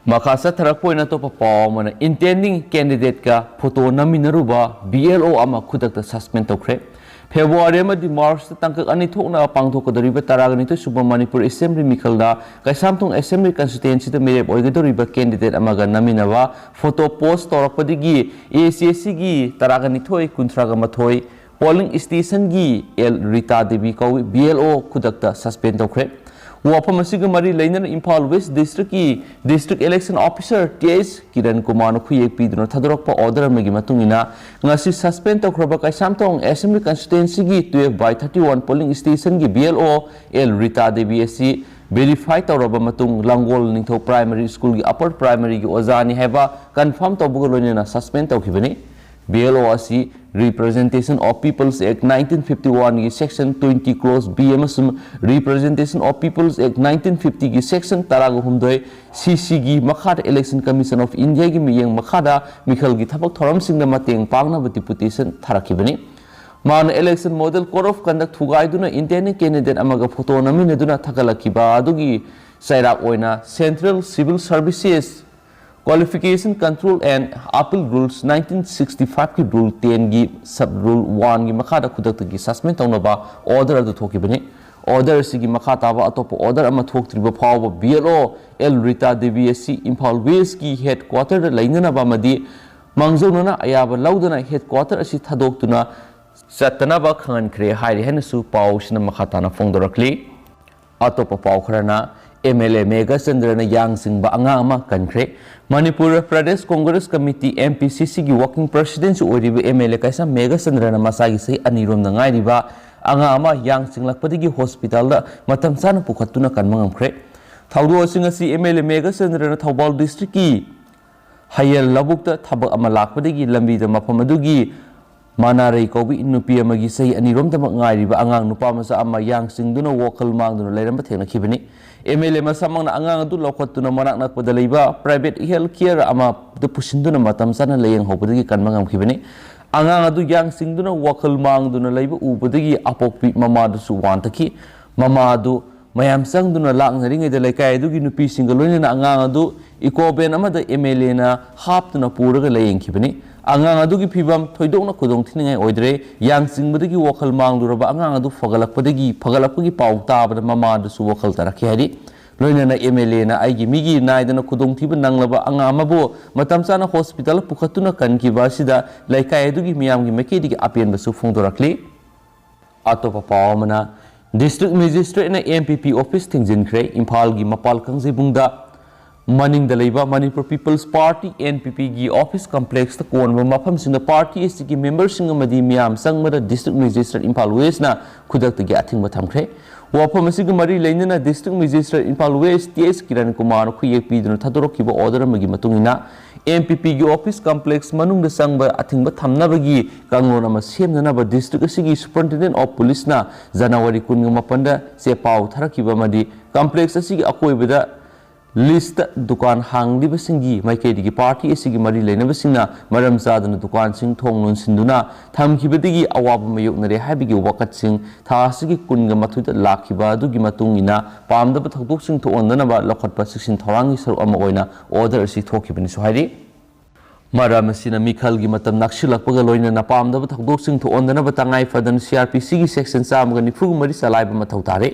ꯃꯈꯥ ꯆꯠꯊꯔꯛꯄ ꯑꯣꯏꯅ ꯑꯇꯣꯞꯄ ꯄꯥꯎ ꯑꯃꯅ, intending candidateꯀ photo ꯅꯝꯃꯤꯟꯅꯔꯨꯕ B L O ꯑꯃ ꯈꯨꯗꯛꯇ suspend ꯇꯧꯈ꯭ꯔꯦ꯫ ꯐꯦꯕ꯭ꯔꯨꯋꯥꯔꯤ ꯑꯃꯗꯤ ꯃꯥꯔꯆꯇ ꯇꯥꯡꯀꯛ ꯑꯅꯤ ꯊꯣꯛꯅ ꯄꯥꯡꯊꯣꯛꯀꯗꯧꯔꯤꯕ ꯇꯔꯥꯒ ꯅꯤꯊꯣꯏ ꯁꯨꯕ ꯃꯅꯤꯄꯨꯔ Assembly ꯃꯤꯈꯜꯗ ꯀꯩꯁꯥꯝꯊꯣꯡ Assembly Constituencyꯗ ꯃꯤꯔꯦꯞ ꯑꯣꯏꯒꯗꯧꯔꯤꯕ candidate ꯑꯃꯒ ꯅꯝꯃꯤꯟꯅꯕ photo post ꯇꯧꯔꯛꯄꯗꯒꯤ A C Sꯒꯤ ꯇꯔꯥꯒ ꯅꯤꯊꯣꯏ, ꯀꯨꯟꯊ꯭ꯔꯥꯒ ꯃꯥꯊꯣꯏ polling stationꯒꯤ ꯑꯦꯜ ꯔꯤꯇꯥ ꯗꯦꯕꯤ ꯀꯧꯏ B L O ꯈꯨꯗꯛꯇ suspend ꯇꯧꯈ꯭ꯔꯦ꯫ ꯋꯥꯐꯝ ꯑꯁꯤꯒ ꯃꯔꯤ ꯂꯩꯅꯅ Imphal West Districtꯀꯤ District Election Officer T H Kiran ꯀꯨꯃꯥꯔꯅ ꯈꯨꯌꯦꯛ ꯄꯤꯗꯨꯅ ꯊꯥꯗꯣꯔꯛꯄ order ꯑꯃꯒꯤ ꯃꯇꯨꯡ ꯏꯟꯅ, ꯉꯁꯤ suspend ꯇꯧꯈ꯭ꯔꯕ Keishamthong Assembly Constituencyꯒꯤ twelve by thirty one polling stationꯒꯤ B L O L Rita Devi ꯑꯁꯤ verify ꯇꯧꯔꯕ ꯃꯇꯨꯡ, ꯂꯥꯡꯒꯣꯜ ꯅꯤꯡꯊꯧ Primary Schoolꯒꯤ Upper Primaryꯒꯤ ꯑꯣꯖꯥꯅꯤ ꯍꯥꯏꯕ confirm ꯇꯧꯕꯒ ꯂꯣꯏꯅꯅ suspend ꯇꯧꯈꯤꯕꯅꯤ꯫ B L O ꯑꯁꯤ Representation of People's Act nineteen fifty one ꯒꯤ Section twenty clause B ꯑꯃꯁꯨꯡ Representation of People's Act nineteen fifty ꯒꯤ Section ꯇꯔꯥꯒ ꯍꯨꯝꯗꯣꯏ C C ꯒꯤ ꯃꯈꯥꯗ Election Commission of India ꯒꯤ ꯃꯤꯠꯌꯦꯡ ꯃꯈꯥꯗ ꯃꯤꯈꯜꯒꯤ ꯊꯕꯛ ꯊꯧꯔꯝꯁꯤꯡꯗ ꯃꯇꯦꯡ ꯄꯥꯡꯅꯕ deputation ꯊꯥꯔꯛꯈꯤꯕꯅꯤ꯫ ꯃꯍꯥꯛꯅ election model code of conduct ꯊꯨꯒꯥꯏꯗꯨꯅ independent candidate ꯑꯃꯒ photo ꯅꯝꯃꯤꯟꯅꯗꯨꯅ ꯊꯥꯒꯠꯂꯛꯈꯤꯕ ꯑꯗꯨꯒꯤ ꯆꯩꯔꯥꯛ ꯑꯣꯏꯅ Central Civil Services Qualification Control and Appeal Rules nineteen sixty five ꯀꯤ Rule ten ꯒꯤ Sub Rule one ꯒꯤ ꯃꯈꯥꯗ ꯈꯨꯗꯛꯇꯒꯤ suspend ꯇꯧꯅꯕ order ꯑꯗꯨ ꯊꯣꯛꯈꯤꯕꯅꯤ꯫ Order ꯑꯁꯤꯒꯤ ꯃꯈꯥ ꯇꯥꯕ ꯑꯇꯣꯞꯄ order ꯑꯃ ꯊꯣꯛꯇ꯭ꯔꯤꯕ ꯐꯥꯎꯕ B L O L Rita Devi ꯑꯁꯤ ꯏꯝꯐꯥꯜ West ꯀꯤ headquarter ꯗ ꯂꯩꯅꯅꯕ ꯑꯃꯗꯤ ꯃꯥꯡꯖꯧꯅꯅ ꯑꯌꯥꯕ ꯂꯧꯗꯅ headquarter ꯑꯁꯤ ꯊꯥꯗꯣꯛꯇꯨꯅ ꯆꯠꯇꯅꯕ ꯈꯪꯍꯟꯈ꯭ꯔꯦ ꯍꯥꯏꯔꯤ ꯍꯥꯏꯅꯁꯨ ꯄꯥꯎꯁꯤꯅ ꯃꯈꯥ ꯇꯥꯅ ꯐꯣꯡꯗꯣꯔꯛꯂꯤ꯫ ꯑꯇꯣꯞꯄ ꯄꯥꯎ ꯈꯔꯅ M L A ꯃꯦꯘꯆꯟꯗ꯭ꯔꯅ ꯌꯥꯡ ꯆꯤꯡꯕ ꯑꯉꯥꯡ ꯑꯃ ꯀꯟꯈ꯭ꯔꯦ꯫ Manipur Pradesh Congress committee, M P C C ꯒꯤ working president ꯁꯨ ꯑꯣꯏꯔꯤꯕ M L A ꯀꯩꯁꯥꯝ ꯃꯦꯘꯆꯟꯗ꯭ꯔꯅ ꯃꯆꯥꯒꯤ ꯆꯍꯤ ꯑꯅꯤꯔꯣꯝꯗ ꯉꯥꯏꯔꯤꯕ ꯑꯉꯥꯡ ꯑꯃ ꯌꯥꯡ ꯆꯤꯡꯂꯛꯄꯗꯒꯤ hospital ꯗ ꯃꯇꯝ ꯆꯥꯅ ꯄꯨꯈꯠꯇꯨꯅ ꯀꯟꯕ ꯉꯝꯈ꯭ꯔꯦ꯫ ꯊꯧꯗꯣꯛ ꯑꯁꯤ ꯉꯁꯤ M L A ꯃꯦꯘꯆꯟꯗ꯭ꯔꯅ Thoubal district ꯀꯤ ꯍꯌꯦꯜ ꯂꯧꯕꯨꯛꯇ ꯊꯕꯛ ꯑꯃ ꯂꯥꯛꯄꯗꯒꯤ ꯂꯝꯕꯤꯗ ꯃꯐꯝ ꯑꯗꯨꯒꯤ ꯃꯅꯥꯔꯩ ꯀꯧꯕꯤ ꯅꯨꯄꯤ ꯑꯃꯒꯤ ꯆꯍꯤ ꯑꯅꯤꯔꯣꯝꯗꯃꯛ ꯉꯥꯏꯔꯤꯕ ꯑꯉꯥꯡ ꯅꯨꯄꯥ ꯃꯆꯥ ꯑꯃ ꯌꯥꯡ ꯆꯤꯡꯗꯨꯅ ꯋꯥꯈꯜ ꯃꯥꯡꯗꯨꯅ ꯂꯩꯔꯝꯕ ꯊꯦꯡꯅꯈꯤꯕꯅꯤ꯫ M L A ꯃꯁꯥꯃꯛꯅ ꯑꯉꯥꯡ ꯑꯗꯨ ꯂꯧꯈꯠꯇꯨꯅ ꯃꯅꯥꯛ ꯅꯛꯄꯗ ꯂꯩꯕ private health care ꯑꯃꯗ ꯄꯨꯁꯤꯟꯗꯨꯅ ꯃꯇꯝ ꯆꯥꯅ ꯂꯥꯌꯦꯡꯍꯧꯕꯗꯒꯤ ꯀꯟꯕ ꯉꯝꯈꯤꯕꯅꯤ꯫ ꯑꯉꯥꯡ ꯑꯗꯨ ꯌꯥꯡ ꯆꯤꯡꯗꯨꯅ ꯋꯥꯈꯜ ꯃꯥꯡꯗꯨꯅ ꯂꯩꯕ ꯎꯕꯗꯒꯤ ꯑꯄꯣꯛꯄꯤ ꯃꯃꯥꯗꯨꯁꯨ ꯋꯥꯟꯊꯈꯤ꯫ ꯃꯃꯥ ꯑꯗꯨ ꯃꯌꯥꯝ ꯆꯪꯗꯨꯅ ꯂꯥꯛꯅꯔꯤꯉꯩꯗ ꯂꯩꯀꯥꯏ ꯑꯗꯨꯒꯤ ꯅꯨꯄꯤꯁꯤꯡꯒ ꯂꯣꯏꯅꯅ ꯑꯉꯥꯡ ꯑꯗꯨ eco van ꯑꯃꯗ M L A ꯅ ꯍꯥꯞꯇꯨꯅ ꯄꯨꯔꯒ ꯂꯥꯌꯦꯡꯈꯤꯕꯅꯤ꯫ ꯑꯉꯥꯡ ꯑꯗꯨꯒꯤ ꯐꯤꯚꯝ ꯊꯣꯏꯗꯣꯛꯅ ꯈꯨꯗꯣꯡꯊꯤꯅꯤꯡꯉꯥꯏ ꯑꯣꯏꯗ꯭ꯔꯦ꯫ ꯌꯥꯡ ꯆꯤꯡꯕꯗꯒꯤ ꯋꯥꯈꯜ ꯃꯥꯡꯂꯨꯔꯕ ꯑꯉꯥꯡ ꯑꯗꯨ ꯐꯒꯠꯂꯛꯄꯗꯒꯤ, ꯐꯒꯠꯂꯛꯄꯒꯤ ꯄꯥꯎ ꯇꯥꯕꯗ ꯃꯃꯥ ꯑꯗꯨꯁꯨ ꯋꯥꯈꯜ ꯇꯥꯔꯛꯈꯤ ꯍꯥꯏꯔꯤ꯫ ꯂꯣꯏꯅꯅ M L A ꯅ ꯑꯩꯒꯤ ꯃꯤꯒꯤ ꯅꯥꯏꯗꯅ ꯈꯨꯗꯣꯡꯊꯤꯕ ꯅꯪꯂꯕ ꯑꯉꯥꯡ ꯑꯃꯕꯨ ꯃꯇꯝ ꯆꯥꯅ hospital ꯄꯨꯈꯠꯇꯨꯅ ꯀꯟꯈꯤꯕ ꯑꯁꯤꯗ ꯂꯩꯀꯥꯏ ꯑꯗꯨꯒꯤ ꯃꯤꯌꯥꯝꯒꯤ ꯃꯥꯏꯀꯩꯗꯒꯤ ꯑꯄꯦꯟꯕꯁꯨ ꯐꯣꯡꯗꯣꯔꯛꯂꯤ꯫ ꯑꯇꯣꯞꯄ ꯄꯥꯎ ꯑꯃꯅ, District Magistrate ꯅ M P P office ꯊꯤꯡꯖꯤꯟꯈ꯭ꯔꯦ꯫ ꯏꯝꯐꯥꯜꯒꯤ ꯃꯄꯥꯜ ꯀꯥꯡꯖꯩꯕꯨꯡꯗ ꯃꯅꯤꯡꯗ ꯂꯩꯕ Manipur People's Party, N P P ꯒꯤ office complex ꯇ ꯀꯣꯟꯕ ꯃꯐꯝꯁꯤꯡꯗ party ꯑꯁꯤꯒꯤ member ꯁꯤꯡ ꯑꯃꯗꯤ ꯃꯤꯌꯥꯝ ꯆꯪꯕꯗ District Magistrate ꯏꯝꯐꯥꯜ West ꯅ ꯈꯨꯗꯛꯇꯒꯤ ꯑꯊꯤꯡꯕ ꯊꯝꯈ꯭ꯔꯦ꯫ ꯋꯥꯐꯝ ꯑꯁꯤꯒ ꯃꯔꯤ ꯂꯩꯅꯅ District Magistrate Imphal West T S Kiran ꯀꯨꯃꯥꯔꯅ ꯈꯨꯌꯦꯛ ꯄꯤꯗꯨꯅ ꯊꯥꯗꯣꯔꯛꯈꯤꯕ order ꯑꯃꯒꯤ ꯃꯇꯨꯡ ꯏꯟꯅ, ꯑꯦꯝ ꯄꯤ ꯄꯤꯒꯤ ꯑꯣꯐꯤꯁ ꯀꯝꯄ꯭ꯂꯦꯛꯁ ꯃꯅꯨꯡꯗ ꯆꯪꯕ ꯑꯊꯤꯡꯕ ꯊꯝꯅꯕꯒꯤ ꯀꯥꯡꯂꯣꯟ ꯑꯃ ꯁꯦꯝꯅꯅꯕ ꯗꯤꯁꯇ꯭ꯔꯤꯛ ꯑꯁꯤꯒꯤ ꯁꯨꯄꯔꯤꯟꯇꯦꯟꯗꯦꯟ ꯑꯣꯐ ꯄꯨꯂꯤꯁꯅ ꯖꯅꯋꯥꯔꯤ ꯀꯨꯟꯒ ꯃꯥꯄꯟꯗ ꯆꯦ ꯄꯥꯎ ꯊꯥꯔꯛꯈꯤꯕ ꯑꯃꯗꯤ ꯀꯝꯄ꯭ꯂꯦꯛꯁ ꯑꯁꯤꯒꯤ ꯑꯀꯣꯏꯕꯗ ꯂꯤꯁꯇ ꯗꯨꯀꯥꯟ ꯍꯥꯡꯂꯤꯕꯁꯤꯡꯒꯤ ꯃꯥꯏꯀꯩꯗꯒꯤ ꯄꯥꯔꯇꯤ ꯑꯁꯤꯒꯤ ꯃꯔꯤ ꯂꯩꯅꯕꯁꯤꯡꯅ ꯃꯔꯝ ꯆꯥꯗꯅ ꯗꯨꯀꯥꯟꯁꯤꯡ ꯊꯣꯡ ꯂꯣꯟꯁꯤꯟꯗꯨꯅ ꯊꯝꯈꯤꯕꯗꯒꯤ ꯑꯋꯥꯕ ꯃꯥꯌꯣꯛꯅꯔꯦ ꯍꯥꯏꯕꯒꯤ ꯋꯥꯀꯠꯁꯤꯡ ꯊꯥ ꯑꯁꯤꯒꯤ ꯀꯨꯟꯒ ꯃꯥꯊꯣꯏꯗ ꯂꯥꯛꯈꯤꯕ ꯑꯗꯨꯒꯤ ꯃꯇꯨꯡ ꯏꯟꯅ ꯄꯥꯝꯗꯕ ꯊꯧꯗꯣꯛꯁꯤꯡ ꯊꯣꯛꯍꯟꯗꯅꯕ ꯂꯧꯈꯠꯄ ꯆꯦꯛꯁꯤꯟ ꯊꯧꯔꯥꯡꯒꯤ ꯁꯔꯨꯛ ꯑꯃ ꯑꯣꯏꯅ ꯑꯣꯔꯗꯔ ꯑꯁꯤ ꯊꯣꯛꯈꯤꯕꯅꯤꯁꯨ ꯍꯥꯏꯔꯤ꯫ ꯃꯔꯝ ꯑꯁꯤꯅ ꯃꯤꯈꯜꯒꯤ ꯃꯇꯝ ꯅꯛꯁꯤꯜꯂꯛꯄꯒ ꯂꯣꯏꯅꯅ ꯄꯥꯝꯗꯕ ꯊꯧꯗꯣꯛꯁꯤꯡ ꯊꯣꯛꯍꯟꯗꯅꯕ ꯇꯉꯥꯏ ꯐꯗꯅ ꯁꯤ ꯑꯥꯔ ꯄꯤ ꯁꯤꯒꯤ ꯁꯦꯛꯁꯟ ꯆꯥꯝꯃꯒ ꯅꯤꯐꯨꯒ ꯃꯔꯤ ꯆꯂꯥꯏꯕ ꯃꯊꯧ ꯇꯥꯔꯦ꯫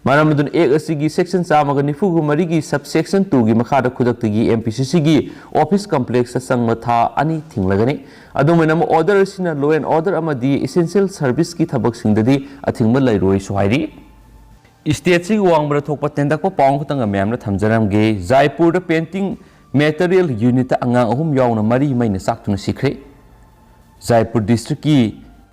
ꯃꯔꯝ ꯑꯗꯨꯅ ꯑꯦꯛ ꯑꯁꯤꯒꯤ ꯁꯦꯛꯁꯟ ꯆꯥꯝꯃꯒ ꯅꯤꯐꯨꯒ ꯃꯔꯤꯒꯤ ꯁꯕ ꯁꯦꯛꯁꯟ ꯇꯨꯒꯤ ꯃꯈꯥꯗ ꯈꯨꯗꯛꯇꯒꯤ ꯑꯦꯝ ꯄꯤ ꯁꯤ ꯁꯤꯒꯤ ꯑꯣꯐꯤꯁ ꯀꯝꯄ꯭ꯂꯦꯛꯁꯇ ꯆꯪꯕ ꯊꯥ ꯑꯅꯤ ꯊꯤꯡꯂꯒꯅꯤ꯫ ꯑꯗꯨꯝ ꯑꯣꯏꯅꯃꯛ ꯑꯣꯔꯗꯔ ꯑꯁꯤꯅ ꯂꯣ ꯑꯦꯟ ꯑꯣꯔꯗꯔ ꯑꯃꯗꯤ ꯏꯁꯦꯟꯁꯤꯌꯦꯜ ꯁꯔꯚꯤꯁꯀꯤ ꯊꯕꯛꯁꯤꯡꯗꯗꯤ ꯑꯊꯤꯡꯕ ꯂꯩꯔꯣꯏꯁꯨ ꯍꯥꯏꯔꯤ꯫ ꯏꯁꯇꯦꯠꯁꯤꯒꯤ ꯋꯥꯡꯃꯗ ꯊꯣꯛꯄ ꯇꯦꯟꯗꯛꯄ ꯄꯥꯎ ꯑꯃꯈꯛꯇꯪꯒ ꯃꯌꯥꯝꯅ ꯊꯝꯖꯔꯝꯒꯦ꯫ ꯖꯥꯏꯄꯨꯔꯗ ꯄꯦꯟꯇꯤꯡ ꯃꯦꯇꯔꯤꯌꯦꯜ ꯌꯨꯅꯤꯠꯇ ꯑꯉꯥꯡ ꯑꯍꯨꯝ ꯌꯥꯎꯅ ꯃꯔꯤ ꯃꯩꯅ ꯆꯥꯛꯇꯨꯅ ꯁꯤꯈ꯭ꯔꯦ꯫ ꯖꯥꯏꯄꯨꯔ ꯗꯤꯁꯇ꯭ꯔꯤꯛꯀꯤ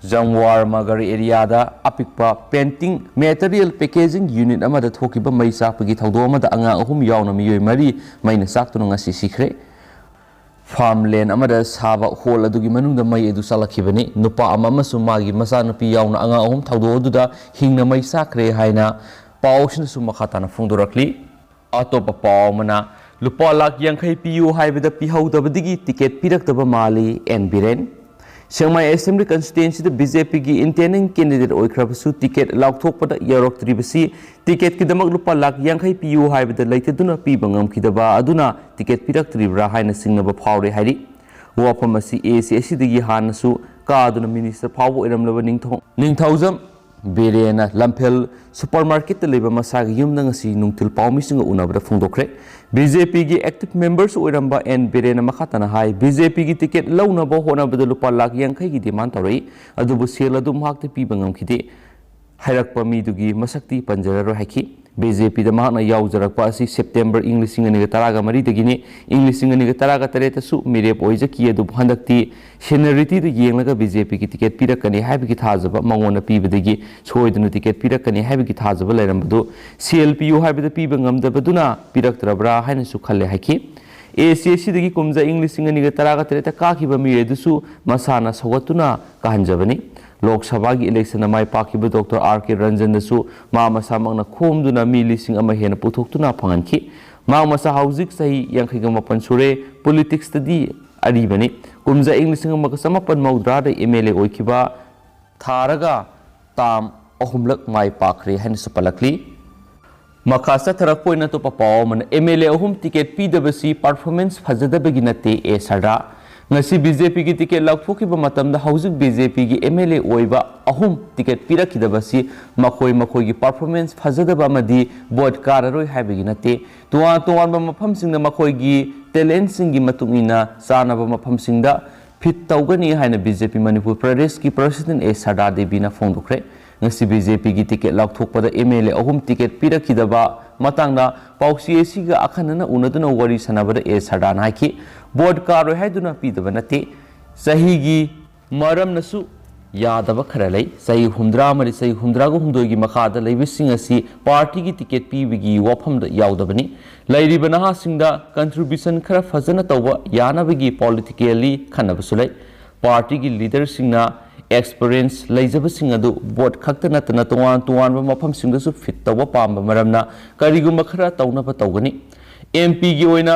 ꯖꯝꯋꯥꯔ ꯃꯒꯔ ꯑꯦꯔꯤꯌꯥꯗ ꯑꯄꯤꯛꯄ ꯄꯦꯟꯇꯤꯡ ꯃꯦꯇꯔꯤꯌꯦꯜ ꯄꯦꯀꯦꯖꯤꯡ ꯌꯨꯅꯤꯠ ꯑꯃꯗ ꯊꯣꯛꯈꯤꯕ ꯃꯩ ꯆꯥꯛꯄꯒꯤ ꯊꯧꯗꯣꯛ ꯑꯃꯗ ꯑꯉꯥꯡ ꯑꯍꯨꯝ ꯌꯥꯎꯅ ꯃꯤꯑꯣꯏ ꯃꯔꯤ ꯃꯩꯅ ꯆꯥꯛꯇꯨꯅ ꯉꯁꯤ ꯁꯤꯈ꯭ꯔꯦ꯫ ꯐꯥꯔꯝ ꯂꯦꯟ ꯑꯃꯗ ꯁꯥꯕ ꯍꯣꯜ ꯑꯗꯨꯒꯤ ꯃꯅꯨꯡꯗ ꯃꯩ ꯑꯗꯨ ꯆꯥꯛꯂꯛꯈꯤꯕꯅꯤ꯫ ꯅꯨꯄꯥ ꯑꯃ ꯑꯃꯁꯨꯡ ꯃꯥꯒꯤ ꯃꯆꯥꯅꯨꯄꯤ ꯌꯥꯎꯅ ꯑꯉꯥꯡ ꯑꯍꯨꯝ ꯊꯧꯗꯣꯛ ꯑꯗꯨꯗ ꯍꯤꯡꯅ ꯃꯩ ꯆꯥꯛꯈ꯭ꯔꯦ ꯍꯥꯏꯅ ꯄꯥꯎꯁꯤꯅꯁꯨ ꯃꯈꯥ ꯇꯥꯅ ꯐꯣꯡꯗꯣꯔꯛꯂꯤ꯫ ꯑꯇꯣꯞꯄ ꯄꯥꯎ ꯑꯃꯅ, ꯂꯨꯄꯥ ꯂꯥꯈ ꯌꯥꯡꯈꯩ ꯄꯤꯌꯨ ꯍꯥꯏꯕꯗ ꯄꯤꯍꯧꯗꯕꯗꯒꯤ ꯇꯤꯀꯦꯠ ꯄꯤꯔꯛꯇꯕ ꯃꯥꯜꯂꯤ ꯑꯦꯟ ꯕꯤꯔꯦꯟ꯫ ꯁꯦꯛꯃꯥꯏ ꯑꯦꯁꯦꯝꯕ꯭ꯂꯤ ꯀꯟꯁꯇꯤꯇ꯭ꯋꯦꯟꯁꯤꯗ ꯕꯤ ꯖꯦ ꯄꯤꯒꯤ ꯏꯟꯇꯦꯟꯗꯤꯡ ꯀꯦꯟꯗꯤꯗꯦꯠ ꯑꯣꯏꯈ꯭ꯔꯕꯁꯨ ꯇꯤꯀꯦꯠ ꯂꯥꯎꯊꯣꯛꯄꯗ ꯌꯧꯔꯛꯇ꯭ꯔꯤꯕꯁꯤ ꯇꯤꯀꯦꯠꯀꯤꯗꯃꯛ ꯂꯨꯄꯥ ꯂꯥꯈ ꯌꯥꯡꯈꯩ ꯄꯤꯌꯨ ꯍꯥꯏꯕꯗ ꯂꯩꯇꯗꯨꯅ ꯄꯤꯕ ꯉꯝꯈꯤꯗꯕ ꯑꯗꯨꯅ ꯇꯤꯀꯦꯠ ꯄꯤꯔꯛꯇ꯭ꯔꯤꯕ꯭ꯔꯥ ꯍꯥꯏꯅ ꯆꯤꯡꯅꯕ ꯐꯥꯎꯔꯤ ꯍꯥꯏꯔꯤ꯫ ꯋꯥꯐꯝ ꯑꯁꯤ ꯑꯦ ꯑꯦ ꯁꯤ ꯑꯦꯁꯤꯗꯒꯤ ꯍꯥꯟꯅꯁꯨ ꯀꯥꯗꯨꯅ ꯃꯤꯅꯤꯁꯇꯔ ꯐꯥꯎꯕ ꯑꯣꯏꯔꯝꯂꯕ ꯅꯤꯡꯊꯧ-, ꯅꯤꯡꯊꯧꯖꯝ ꯕꯤꯔꯦꯟꯅ ꯂꯝꯐꯦꯜ ꯁꯨꯄꯔ ꯃꯥꯔꯀꯦꯠꯇ ꯂꯩꯕ ꯃꯁꯥꯒꯤ ꯌꯨꯝꯗ ꯉꯁꯤ ꯅꯨꯡꯊꯤꯜ ꯄꯥꯎꯃꯤꯁꯤꯡꯒ ꯎꯅꯕꯗ ꯐꯣꯡꯗꯣꯛꯈ꯭ꯔꯦ꯫ ꯕꯤ ꯖꯦ ꯄꯤꯒꯤ ꯑꯦꯛꯇꯤꯚ ꯃꯦꯝꯕꯔꯁꯨ ꯑꯣꯏꯔꯝꯕ ꯑꯦꯟ ꯕꯤꯔꯦꯟꯅ ꯃꯈꯥ ꯇꯥꯅ ꯍꯥꯏ, ꯕꯤ ꯖꯦ ꯄꯤꯒꯤ ꯇꯤꯀꯦꯠ ꯂꯧꯅꯕ ꯍꯣꯠꯅꯕꯗ ꯂꯨꯄꯥ ꯂꯥꯈ ꯌꯥꯡꯈꯩꯒꯤ ꯗꯤꯃꯥꯟ ꯇꯧꯔꯛꯏ, ꯑꯗꯨꯕꯨ ꯁꯦꯜ ꯑꯗꯨ ꯃꯍꯥꯛꯇ ꯄꯤꯕ ꯉꯝꯈꯤꯗꯦ꯫ ꯍꯥꯏꯔꯛꯄ ꯃꯤꯗꯨꯒꯤ ꯃꯁꯛꯇꯤ ꯄꯟꯖꯔꯔꯣꯏ ꯍꯥꯏꯈꯤ꯫ ꯕꯤ ꯖꯦ ꯄꯤꯗ ꯃꯍꯥꯛꯅ ꯌꯥꯎꯖꯔꯛꯄ ꯑꯁꯤ ꯁꯦꯞꯇꯦꯝꯕꯔ ꯏꯪ ꯂꯤꯁꯤꯡ ꯑꯅꯤꯒ ꯇꯔꯥꯒ ꯃꯔꯤꯗꯒꯤꯅꯤ꯫ ꯏꯪ ꯂꯤꯁꯤꯡ ꯑꯅꯤꯒ ꯇꯔꯥꯒ ꯇꯔꯦꯠꯇꯁꯨ ꯃꯤꯔꯦꯞ ꯑꯣꯏꯖꯈꯤ, ꯑꯗꯨꯕꯨ ꯍꯟꯗꯛꯇꯤ ꯁꯦꯅꯤꯌꯔꯤꯇꯤꯗ ꯌꯦꯡꯂꯒ ꯕꯤ ꯖꯦ ꯄꯤꯒꯤ ꯇꯤꯀꯦꯠ ꯄꯤꯔꯛꯀꯅꯤ ꯍꯥꯏꯕꯒꯤ ꯊꯥꯖꯕ ꯃꯉꯣꯟꯗ ꯄꯤꯕꯗꯒꯤ ꯁꯣꯏꯗꯅ ꯇꯤꯀꯦꯠ ꯄꯤꯔꯛꯀꯅꯤ ꯍꯥꯏꯕꯒꯤ ꯊꯥꯖꯕ ꯂꯩꯔꯝꯕꯗꯨ ꯁꯦꯜ ꯄꯤꯌꯨ ꯍꯥꯏꯕꯗ ꯄꯤꯕ ꯉꯝꯗꯕꯗꯨꯅ ꯄꯤꯔꯛꯇ꯭ꯔꯕ꯭ꯔꯥ ꯍꯥꯏꯅꯁꯨ ꯈꯜꯂꯦ ꯍꯥꯏꯈꯤ꯫ ꯑꯦ ꯁꯤ ꯑꯦ ꯁꯤꯗꯒꯤ ꯀꯨꯝꯖꯥ ꯏꯪ ꯂꯤꯁꯤꯡ ꯑꯅꯤꯒ ꯇꯔꯥꯒ ꯇꯔꯦꯠꯇ ꯀꯥꯈꯤꯕ ꯃꯤꯑꯣꯏ ꯑꯗꯨꯁꯨ ꯃꯁꯥꯅ ꯁꯧꯒꯠꯇꯨꯅ ꯀꯥꯍꯟꯖꯕꯅꯤ꯫ ꯂꯣꯛ ꯁꯚꯥꯒꯤ ꯏꯂꯦꯛꯁꯟꯗ ꯃꯥꯏ ꯄꯥꯛꯈꯤꯕ ꯗꯣꯛꯇꯔ ꯑꯥꯔ ꯀꯦ ꯔꯟꯖꯟꯗꯁꯨ ꯃꯥ ꯃꯁꯥꯃꯛꯅ ꯈꯣꯝꯗꯨꯅ ꯃꯤ ꯂꯤꯁꯤꯡ ꯑꯃ ꯍꯦꯟꯅ ꯄꯨꯊꯣꯛꯇꯨꯅ ꯐꯪꯍꯟꯈꯤ꯫ ꯃꯍꯥꯛ ꯃꯁꯥ ꯍꯧꯖꯤꯛ ꯆꯍꯤ ꯌꯥꯡꯈꯩꯒ ꯃꯥꯄꯟ ꯁꯨꯔꯦ, ꯄꯣꯂꯤꯇꯤꯛꯁꯇꯗꯤ ꯑꯔꯤꯕꯅꯤ꯫ ꯀꯨꯝꯖꯥ ꯏꯪ ꯂꯤꯁꯤꯡ ꯑꯃꯒ ꯆꯃꯥꯄꯟ ꯃꯧꯗ꯭ꯔꯥꯗ ꯑꯦꯝ ꯑꯦꯜ ꯑꯦ ꯑꯣꯏꯈꯤꯕ ꯊꯥꯔꯒ ꯇꯥꯝ ꯑꯍꯨꯝꯂꯛ ꯃꯥꯏ ꯄꯥꯛꯈ꯭ꯔꯦ ꯍꯥꯏꯅꯁꯨ ꯄꯜꯂꯛꯂꯤ꯫ ꯃꯈꯥ ꯆꯠꯊꯔꯛꯄ ꯑꯣꯏꯅ ꯑꯇꯣꯞꯄ ꯄꯥꯎ ꯑꯃꯅ, ꯑꯦꯝ ꯑꯦꯜ ꯑꯦ ꯑꯍꯨꯝ ꯇꯤꯀꯦꯠ ꯄꯤꯗꯕꯁꯤ ꯄꯔꯐꯣꯔꯃꯦꯟꯁ ꯐꯖꯗꯕꯒꯤ ꯅꯠꯇꯦ, ꯑꯦ ꯁꯔꯗꯥ꯫ ꯉꯁꯤ ꯕꯤ ꯖꯦ ꯄꯤꯒꯤ ꯇꯤꯀꯦꯠ ꯂꯥꯎꯊꯣꯛꯈꯤꯕ ꯃꯇꯝꯗ ꯍꯧꯖꯤꯛ ꯕꯤ ꯖꯦ ꯄꯤꯒꯤ ꯑꯦꯝ ꯑꯦꯜ ꯑꯦ ꯑꯣꯏꯕ ꯑꯍꯨꯝ ꯇꯤꯀꯦꯠ ꯄꯤꯔꯛꯈꯤꯗꯕꯁꯤ ꯃꯈꯣꯏ ꯃꯈꯣꯏꯒꯤ ꯄꯔꯐꯣꯔꯃꯦꯟꯁ ꯐꯖꯗꯕ ꯑꯃꯗꯤ ꯚꯣꯠ ꯀꯥꯔꯔꯣꯏ ꯍꯥꯏꯕꯒꯤ ꯅꯠꯇꯦ꯫ ꯇꯣꯉꯥꯟ ꯇꯣꯉꯥꯟꯕ ꯃꯐꯝꯁꯤꯡꯗ ꯃꯈꯣꯏꯒꯤ ꯇꯦꯂꯦꯟꯁꯤꯡꯒꯤ ꯃꯇꯨꯡ ꯏꯟꯅ ꯆꯥꯅꯕ ꯃꯐꯝꯁꯤꯡꯗ ꯐꯤꯠ ꯇꯧꯒꯅꯤ ꯍꯥꯏꯅ ꯕꯤ ꯖꯦ ꯄꯤ ꯃꯅꯤꯄꯨꯔ ꯄ꯭ꯔꯗꯦꯁꯀꯤ ꯄ꯭ꯔꯁꯤꯗꯦꯟ ꯑꯦ ꯁꯔꯗꯥ ꯗꯦꯕꯤꯅ ꯐꯣꯡꯗꯣꯛꯈ꯭ꯔꯦ꯫ ꯉꯁꯤ ꯕꯤ ꯖꯦ ꯄꯤꯒꯤ ꯇꯤꯀꯦꯠ ꯂꯥꯎꯊꯣꯛꯄꯗ ꯑꯦꯝ ꯑꯦꯜ ꯑꯦ ꯑꯍꯨꯝ ꯇꯤꯀꯦꯠ ꯄꯤꯔꯛꯈꯤꯗꯕ ꯃꯇꯥꯡꯗ ꯄꯥꯎꯆꯦ ꯑꯁꯤꯒ ꯑꯈꯟꯅꯅ ꯎꯅꯗꯨꯅ ꯋꯥꯔꯤ ꯁꯥꯟꯅꯕꯗ ꯑꯦ ꯁꯔꯗꯥꯅ ꯍꯥꯏꯈꯤ, ꯚꯣꯠ ꯀꯥꯔꯣꯏ ꯍꯥꯏꯗꯨꯅ ꯄꯤꯗꯕ ꯅꯠꯇꯦ꯫ ꯆꯍꯤꯒꯤ ꯃꯔꯝꯅꯁꯨ ꯌꯥꯗꯕ ꯈꯔ ꯂꯩ꯫ ꯆꯍꯤ ꯍꯨꯝꯗ꯭ꯔꯥ ꯃꯔꯤ, ꯆꯍꯤ ꯍꯨꯝꯗ꯭ꯔꯥꯒ ꯍꯨꯝꯗꯣꯏꯒꯤ ꯃꯈꯥꯗ ꯂꯩꯕꯁꯤꯡ ꯑꯁꯤ ꯄꯥꯔꯇꯤꯒꯤ ꯇꯤꯀꯦꯠ ꯄꯤꯕꯒꯤ ꯋꯥꯐꯝꯗ ꯌꯥꯎꯗꯕꯅꯤ꯫ ꯂꯩꯔꯤꯕ ꯅꯍꯥꯁꯤꯡꯗ ꯀꯟꯇ꯭ꯔꯤꯕ꯭ꯌꯨꯁꯟ ꯈꯔ ꯐꯖꯅ ꯇꯧꯕ ꯌꯥꯅꯕꯒꯤ ꯄꯣꯂꯤꯇꯤꯀꯦꯜꯂꯤ ꯈꯟꯅꯕꯁꯨ ꯂꯩ꯫ ꯄꯥꯔꯇꯤꯒꯤ ꯂꯤꯗꯔꯁꯤꯡꯅ ꯑꯦꯛꯁꯄꯤꯔꯤꯌꯦꯟꯁ ꯂꯩꯖꯕꯁꯤꯡ ꯑꯗꯨ ꯚꯣꯠ ꯈꯛꯇ ꯅꯠꯇꯅ ꯇꯣꯉꯥꯟ ꯇꯣꯉꯥꯟꯕ ꯃꯐꯝꯁꯤꯡꯗꯁꯨ ꯐꯤꯠ ꯇꯧꯕ ꯄꯥꯝꯕ ꯃꯔꯝꯅ ꯀꯔꯤꯒꯨꯝꯕ ꯈꯔ ꯇꯧꯅꯕ ꯇꯧꯒꯅꯤ꯫ ꯑꯦꯝ ꯄꯤꯒꯤ ꯑꯣꯏꯅ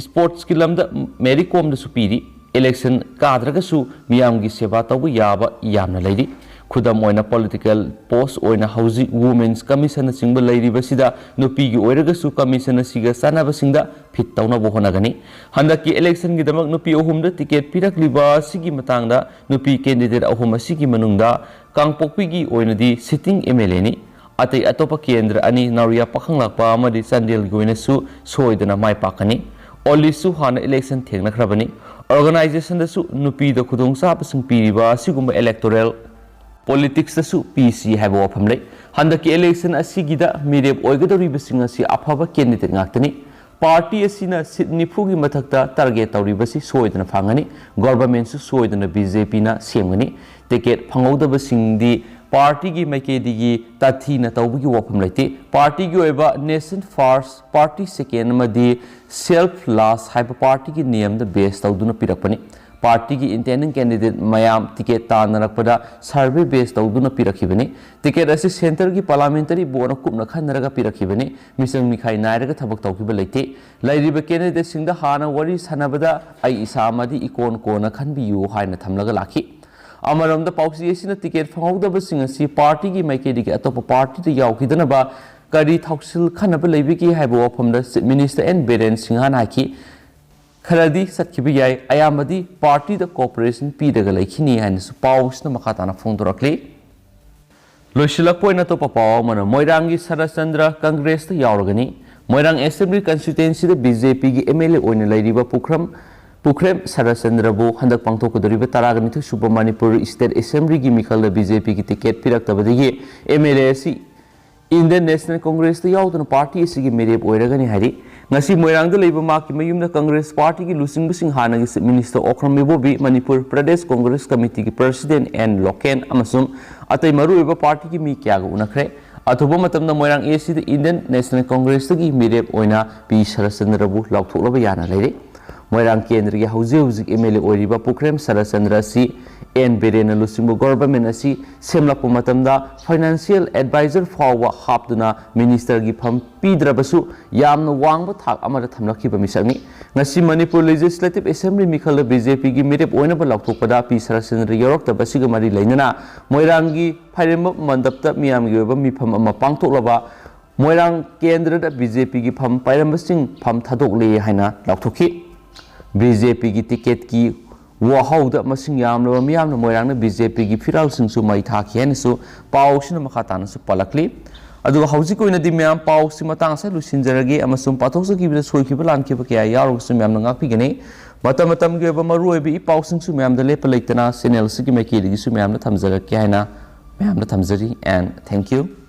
ꯁ꯭ꯄꯣꯔꯠꯁꯀꯤ ꯂꯝꯗ ꯃꯦꯔꯤ ꯀꯣꯝꯗꯁꯨ ꯄꯤꯔꯤ꯫ ꯏꯂꯦꯛꯁꯟ ꯀꯥꯗ꯭ꯔꯒꯁꯨ ꯃꯤꯌꯥꯝꯒꯤ ꯁꯦꯕꯥ ꯇꯧꯕ ꯌꯥꯕ ꯌꯥꯝꯅ ꯂꯩꯔꯤ꯫ ꯈꯨꯗꯝ ꯑꯣꯏꯅ ꯄꯣꯂꯤꯇꯤꯀꯦꯜ ꯄꯣꯁ ꯑꯣꯏꯅ ꯍꯧꯖꯤꯛ ꯋꯨꯃꯦꯟꯁ ꯀꯃꯤꯁꯟꯅꯆꯤꯡꯕ ꯂꯩꯔꯤꯕꯁꯤꯗ ꯅꯨꯄꯤꯒꯤ ꯑꯣꯏꯔꯒꯁꯨ ꯀꯃꯤꯁꯟ ꯑꯁꯤꯒ ꯆꯥꯟꯅꯕꯁꯤꯡꯗ ꯐꯤꯠ ꯇꯧꯅꯕ ꯍꯣꯠꯅꯒꯅꯤ꯫ ꯍꯟꯗꯛꯀꯤ ꯏꯂꯦꯛꯁꯟꯒꯤꯗꯃꯛ ꯅꯨꯄꯤ ꯑꯍꯨꯝꯗ ꯇꯤꯀꯦꯠ ꯄꯤꯔꯛꯂꯤꯕ ꯑꯁꯤꯒꯤ ꯃꯇꯥꯡꯗ ꯅꯨꯄꯤ ꯀꯦꯟꯗꯤꯗꯦꯠ ꯑꯍꯨꯝ ꯑꯁꯤꯒꯤ ꯃꯅꯨꯡꯗ ꯀꯥꯡꯄꯣꯛꯄꯤꯒꯤ ꯑꯣꯏꯅꯗꯤ ꯁꯤꯇꯤꯡ ꯑꯦꯝ ꯑꯦꯜ ꯑꯦꯅꯤ꯫ ꯑꯇꯩ ꯑꯇꯣꯞꯄ ꯀꯦꯟꯗ꯭ꯔ ꯑꯅꯤ ꯅꯥꯎꯔꯤꯌꯥ ꯄꯥꯈꯪꯂꯥꯛꯄ ꯑꯃꯗꯤ ꯆꯥꯟꯗꯦꯜꯒꯤ ꯑꯣꯏꯅꯁꯨ ꯁꯣꯏꯗꯅ ꯃꯥꯏ ꯄꯥꯛꯀꯅꯤ꯫ ꯑꯣꯂꯤꯁꯁꯨ ꯍꯥꯟꯅ ꯏꯂꯦꯛꯁꯟ ꯊꯦꯡꯅꯈ꯭ꯔꯕꯅꯤ꯫ ꯑꯣꯔꯒꯅꯥꯏꯖꯦꯁꯟꯗꯁꯨ ꯅꯨꯄꯤꯗ ꯈꯨꯗꯣꯡꯆꯥꯕꯁꯤꯡ ꯄꯤꯔꯤꯕ ꯑꯁꯤꯒꯨꯝꯕ ꯏꯂꯦꯛꯇꯣꯔꯦꯜ ꯄꯣꯂꯤꯇꯤꯛꯁꯇꯁꯨ ꯄꯤꯁꯤ ꯍꯥꯏꯕ ꯋꯥꯐꯝ ꯂꯩ꯫ ꯍꯟꯗꯛꯀꯤ ꯏꯂꯦꯛꯁꯟ ꯑꯁꯤꯒꯤꯗ ꯃꯤꯔꯦꯞ ꯑꯣꯏꯒꯗꯧꯔꯤꯕꯁꯤꯡ ꯑꯁꯤ ꯑꯐꯕ ꯀꯦꯟꯗꯤꯗꯦꯠ ꯉꯥꯛꯇꯅꯤ꯫ ꯄꯥꯔꯇꯤ ꯑꯁꯤꯅ ꯁꯤꯠ ꯅꯤꯐꯨꯒꯤ ꯃꯊꯛꯇ ꯇꯥꯔꯒꯦꯠ ꯇꯧꯔꯤꯕꯁꯤ ꯁꯣꯏꯗꯅ ꯐꯪꯒꯅꯤ꯫ ꯒꯣꯚꯔꯟꯃꯦꯟꯠꯁꯨ ꯁꯣꯏꯗꯅ ꯕꯤ ꯖꯦ ꯄꯤꯅ ꯁꯦꯝꯒꯅꯤ꯫ ꯇꯤꯀꯦꯠ ꯐꯪꯍꯧꯗꯕꯁꯤꯡꯗꯤ ꯄꯥꯔꯇꯤꯒꯤ ꯃꯥꯏꯀꯩꯗꯒꯤ ꯇꯥꯊꯤꯅ ꯇꯧꯕꯒꯤ ꯋꯥꯐꯝ ꯂꯩꯇꯦ꯫ ꯄꯥꯔꯇꯤꯒꯤ ꯑꯣꯏꯕ Nation First, Party Second ꯑꯃꯗꯤ Self Last ꯍꯥꯏꯕ ꯄꯥꯔꯇꯤꯒꯤ ꯅꯤꯌꯝꯗ ꯕꯦꯁ ꯇꯧꯗꯨꯅ ꯄꯤꯔꯛꯄꯅꯤ꯫ ꯄꯥꯔꯇꯤꯒꯤ ꯏꯟꯇꯦꯟꯗꯤꯡ ꯀꯦꯟꯗꯤꯗꯦꯠ ꯃꯌꯥꯝ ꯇꯤꯀꯦꯠ ꯇꯥꯟꯅꯔꯛꯄꯗ ꯁꯔꯚꯦ ꯕꯦꯁ ꯇꯧꯗꯨꯅ ꯄꯤꯔꯛꯈꯤꯕꯅꯤ꯫ ꯇꯤꯀꯦꯠ ꯑꯁꯤ ꯁꯦꯟꯇꯔꯒꯤ ꯄꯥꯔꯂꯥꯃꯦꯟꯇꯔꯤ ꯕꯣꯔꯗꯅ ꯀꯨꯞꯅ ꯈꯟꯅꯔꯒ ꯄꯤꯔꯛꯈꯤꯕꯅꯤ꯫ ꯃꯤꯆꯪ ꯃꯤꯈꯥꯏ ꯅꯥꯏꯔꯒ ꯊꯕꯛ ꯇꯧꯈꯤꯕ ꯂꯩꯇꯦ꯫ ꯂꯩꯔꯤꯕ ꯀꯦꯟꯗꯤꯗꯦꯠꯁꯤꯡꯗ ꯍꯥꯟꯅ ꯋꯥꯔꯤ ꯁꯥꯟꯅꯕꯗ ꯑꯩ ꯏꯁꯥꯃꯗꯤ ꯏꯀꯣꯟ ꯀꯣꯟꯅ ꯈꯟꯕꯤꯌꯨ ꯍꯥꯏꯅ ꯊꯝꯂꯒ ꯂꯥꯛꯈꯤ꯫ ꯑꯃꯔꯣꯝꯗ ꯄꯥꯎꯆꯦ ꯑꯁꯤꯅ ꯇꯤꯀꯦꯠ ꯐꯪꯍꯧꯗꯕꯁꯤꯡ ꯑꯁꯤ ꯄꯥꯔꯇꯤꯒꯤ ꯃꯥꯏꯀꯩꯗꯒꯤ ꯑꯇꯣꯞꯄ ꯄꯥꯔꯇꯤꯗ ꯌꯥꯎꯈꯤꯗꯅꯕ ꯀꯔꯤ ꯊꯧꯁꯤꯜ ꯈꯟꯅꯕ ꯂꯩꯕꯒꯦ ꯍꯥꯏꯕ ꯋꯥꯐꯝꯗ Chief Minister N ꯕꯤꯔꯦꯟ ꯁꯤꯡꯍꯅ ꯍꯥꯏꯈꯤ, "ꯈꯔꯗꯤ ꯆꯠꯈꯤꯕ ꯌꯥꯏ, ꯑꯌꯥꯝꯕꯗꯤ ꯄꯥꯔꯇꯤꯗ ꯀꯣꯑꯣꯄꯔꯦꯁꯟ ꯄꯤꯔꯒ ꯂꯩꯈꯤꯅꯤ" ꯍꯥꯏꯅꯁꯨ ꯄꯥꯎꯁꯤꯅ ꯃꯈꯥ ꯇꯥꯅ ꯐꯣꯡꯗꯣꯔꯛꯂꯤ꯫ ꯂꯣꯏꯁꯤꯜꯂꯛꯄ ꯑꯣꯏꯅ ꯑꯇꯣꯞꯄ ꯄꯥꯎ ꯑꯃꯅ, ꯃꯣꯏꯔꯥꯡꯒꯤ ꯁꯔꯠꯆꯟꯗ꯭ꯔ ꯀꯪꯒ꯭ꯔꯦꯁꯇ ꯌꯥꯎꯔꯒꯅꯤ꯫ ꯃꯣꯏꯔꯥꯡ ꯑꯦꯁꯦꯝꯕ꯭ꯂꯤ ꯀꯟꯁꯇꯤꯇ꯭ꯋꯦꯟꯁꯤꯗ ꯕꯤ ꯖꯦ ꯄꯤꯒꯤ ꯑꯦꯝ ꯑꯦꯜ ꯑꯦ ꯑꯣꯏꯅ ꯂꯩꯔꯤꯕ ꯄꯨꯈ꯭ꯔꯝ, ꯄꯨꯈ꯭ꯔꯦꯝ ꯁꯔꯠꯆꯟꯗ꯭ꯔꯕꯨ ꯍꯟꯗꯛ ꯄꯥꯡꯊꯣꯛꯀꯗꯧꯔꯤꯕ ꯇꯔꯥꯒ ꯅꯤꯊꯣꯏ ꯁꯨꯕ ꯃꯅꯤꯄꯨꯔ ꯁ꯭ꯇꯦꯠ ꯑꯦꯁꯦꯝꯕ꯭ꯂꯤꯒꯤ ꯃꯤꯈꯜꯗ ꯕꯤ ꯖꯦ ꯄꯤꯒꯤ ꯇꯤꯀꯦꯠ ꯄꯤꯔꯛꯇꯕꯗꯒꯤ ꯑꯦꯝ ꯑꯦꯜ ꯑꯦ ꯑꯁꯤ ꯏꯟꯗꯤꯌꯟ ꯅꯦꯁꯅꯦꯜ ꯀꯪꯒ꯭ꯔꯦꯁꯇ ꯌꯥꯎꯗꯨꯅ ꯄꯥꯔꯇꯤ ꯑꯁꯤꯒꯤ ꯃꯤꯔꯦꯞ ꯑꯣꯏꯔꯒꯅꯤ ꯍꯥꯏꯔꯤ꯫ ꯉꯁꯤ ꯃꯣꯏꯔꯥꯡꯗ ꯂꯩꯕ ꯃꯍꯥꯛꯀꯤ ꯃꯌꯨꯝꯗ ꯀꯪꯒ꯭ꯔꯦꯁ ꯄꯥꯔꯇꯤꯒꯤ ꯂꯨꯆꯤꯡꯕꯁꯤꯡ ꯍꯥꯟꯅꯒꯤ chief minister Okram Ibobi, Manipur Pradesh Congress ꯀꯃꯤꯇꯤꯒꯤ ꯄ꯭ꯔꯁꯤꯗꯦꯟ ꯑꯦꯟ ꯂꯣꯀꯦꯟ ꯑꯃꯁꯨꯡ ꯑꯇꯩ ꯃꯔꯨꯑꯣꯏꯕ ꯄꯥꯔꯇꯤꯒꯤ ꯃꯤ ꯀꯌꯥꯒ ꯎꯅꯈ꯭ꯔꯦ꯫ ꯑꯊꯨꯕ ꯃꯇꯝꯗ ꯃꯣꯏꯔꯥꯡ ꯑꯦ ꯁꯤꯗ ꯏꯟꯗꯤꯌꯟ ꯅꯦꯁꯅꯦꯜ ꯀꯪꯒ꯭ꯔꯦꯁꯇꯒꯤ ꯃꯤꯔꯦꯞ ꯑꯣꯏꯅ ꯄꯤ ꯁꯔꯠꯆꯟꯗ꯭ꯔꯕꯨ ꯂꯥꯎꯊꯣꯛꯂꯕ ꯌꯥꯅ ꯂꯩꯔꯦ꯫ ꯃꯣꯏꯔꯥꯡ ꯀꯦꯟꯗ꯭ꯔꯒꯤ ꯍꯧꯖꯤꯛ ꯍꯧꯖꯤꯛ ꯑꯦꯝ ꯑꯦꯜ ꯑꯦ ꯑꯣꯏꯔꯤꯕ ꯄꯨꯈ꯭ꯔꯦꯝ ꯁꯔꯠꯆꯟꯗ꯭ꯔ ꯑꯁꯤ ꯑꯦꯟ ꯕꯤꯔꯦꯟꯅ ꯂꯨꯆꯤꯡꯕ ꯒꯣꯚꯔꯟꯃꯦꯟꯠ ꯑꯁꯤ ꯁꯦꯝꯂꯛꯄ ꯃꯇꯝꯗ ꯐꯥꯏꯅꯥꯟꯁꯤꯌꯦꯜ ꯑꯦꯗꯚꯥꯏꯖꯔ ꯐꯥꯎꯕ ꯍꯥꯞꯇꯨꯅ ꯃꯤꯅꯤꯁꯇꯔꯒꯤ ꯐꯝ ꯄꯤꯗ꯭ꯔꯕꯁꯨ ꯌꯥꯝꯅ ꯋꯥꯡꯕ ꯊꯥꯛ ꯑꯃꯗ ꯊꯝꯂꯛꯈꯤꯕ ꯃꯤꯁꯛꯅꯤ꯫ ꯉꯁꯤ ꯃꯅꯤꯄꯨꯔ ꯂꯦꯖꯤꯁꯂꯦꯇꯤꯚ ꯑꯦꯁꯦꯝꯕ꯭ꯂꯤ ꯃꯤꯈꯜꯗ ꯕꯤ ꯖꯦ ꯄꯤꯒꯤ ꯃꯤꯔꯦꯞ ꯑꯣꯏꯅꯕ ꯂꯥꯎꯊꯣꯛꯄꯗ ꯄꯤ ꯁꯔꯠꯆꯟꯗ꯭ꯔ ꯌꯥꯎꯔꯛꯇꯕ ꯑꯁꯤꯒ ꯃꯔꯤ ꯂꯩꯅꯅ ꯃꯣꯏꯔꯥꯡꯒꯤ ꯐꯥꯏꯔꯦꯝꯕꯝ ꯃꯟꯗꯞꯇ ꯃꯤꯌꯥꯝꯒꯤ ꯑꯣꯏꯕ ꯃꯤꯐꯝ ꯑꯃ ꯄꯥꯡꯊꯣꯛꯂꯕ ꯃꯣꯏꯔꯥꯡ ꯀꯦꯟꯗ꯭ꯔꯗ ꯕꯤ ꯖꯦ ꯄꯤꯒꯤ ꯐꯝ ꯄꯥꯏꯔꯝꯕꯁꯤꯡ ꯐꯝ ꯊꯥꯗꯣꯛꯂꯦ ꯍꯥꯏꯅ ꯂꯥꯎꯊꯣꯛꯈꯤ꯫ ꯕꯤ ꯖꯦ ꯄꯤꯒꯤ ꯇꯤꯀꯦꯠꯀꯤ ꯋꯥꯍꯧꯗ ꯃꯁꯤꯡ ꯌꯥꯝꯂꯕ ꯃꯤꯌꯥꯝꯅ ꯃꯣꯏꯔꯥꯡꯗ ꯕꯤ ꯖꯦ ꯄꯤꯒꯤ ꯐꯤꯔꯥꯜꯁꯤꯡꯁꯨ ꯃꯩ ꯊꯥꯈꯤ ꯍꯥꯏꯅꯁꯨ ꯄꯥꯎꯁꯤꯅ ꯃꯈꯥ ꯇꯥꯅꯁꯨ ꯄꯜꯂꯛꯂꯤ꯫ ꯑꯗꯨꯒ ꯍꯧꯖꯤꯛ ꯑꯣꯏꯅꯗꯤ ꯃꯌꯥꯝ ꯄꯥꯎꯁꯤ ꯃꯇꯥꯡ ꯑꯁꯤꯗ ꯂꯣꯏꯁꯤꯟꯖꯔꯒꯦ ꯑꯃꯁꯨꯡ ꯄꯥꯊꯣꯛꯆꯈꯤꯕꯗ ꯁꯣꯏꯈꯤꯕ ꯂꯥꯟꯈꯤꯕ ꯀꯌꯥ ꯌꯥꯎꯔꯒꯁꯨ ꯃꯌꯥꯝꯅ ꯉꯥꯛꯄꯤꯒꯅꯤ꯫ ꯃꯇꯝ ꯃꯇꯝꯒꯤ ꯑꯣꯏꯕ ꯃꯔꯨꯑꯣꯏꯕ ꯏ ꯄꯥꯎꯁꯤꯡꯁꯨ ꯃꯌꯥꯝꯗ ꯂꯦꯞꯄ ꯂꯩꯇꯅ ꯆꯦꯅꯦꯜ ꯑꯁꯤꯒꯤ ꯃꯥꯏꯀꯩꯗꯒꯤꯁꯨ ꯃꯌꯥꯝꯗ ꯊꯝꯖꯔꯛꯀꯦ ꯍꯥꯏꯅ ꯃꯌꯥꯝꯗ ꯊꯝꯖꯔꯤ꯫ And thank you꯫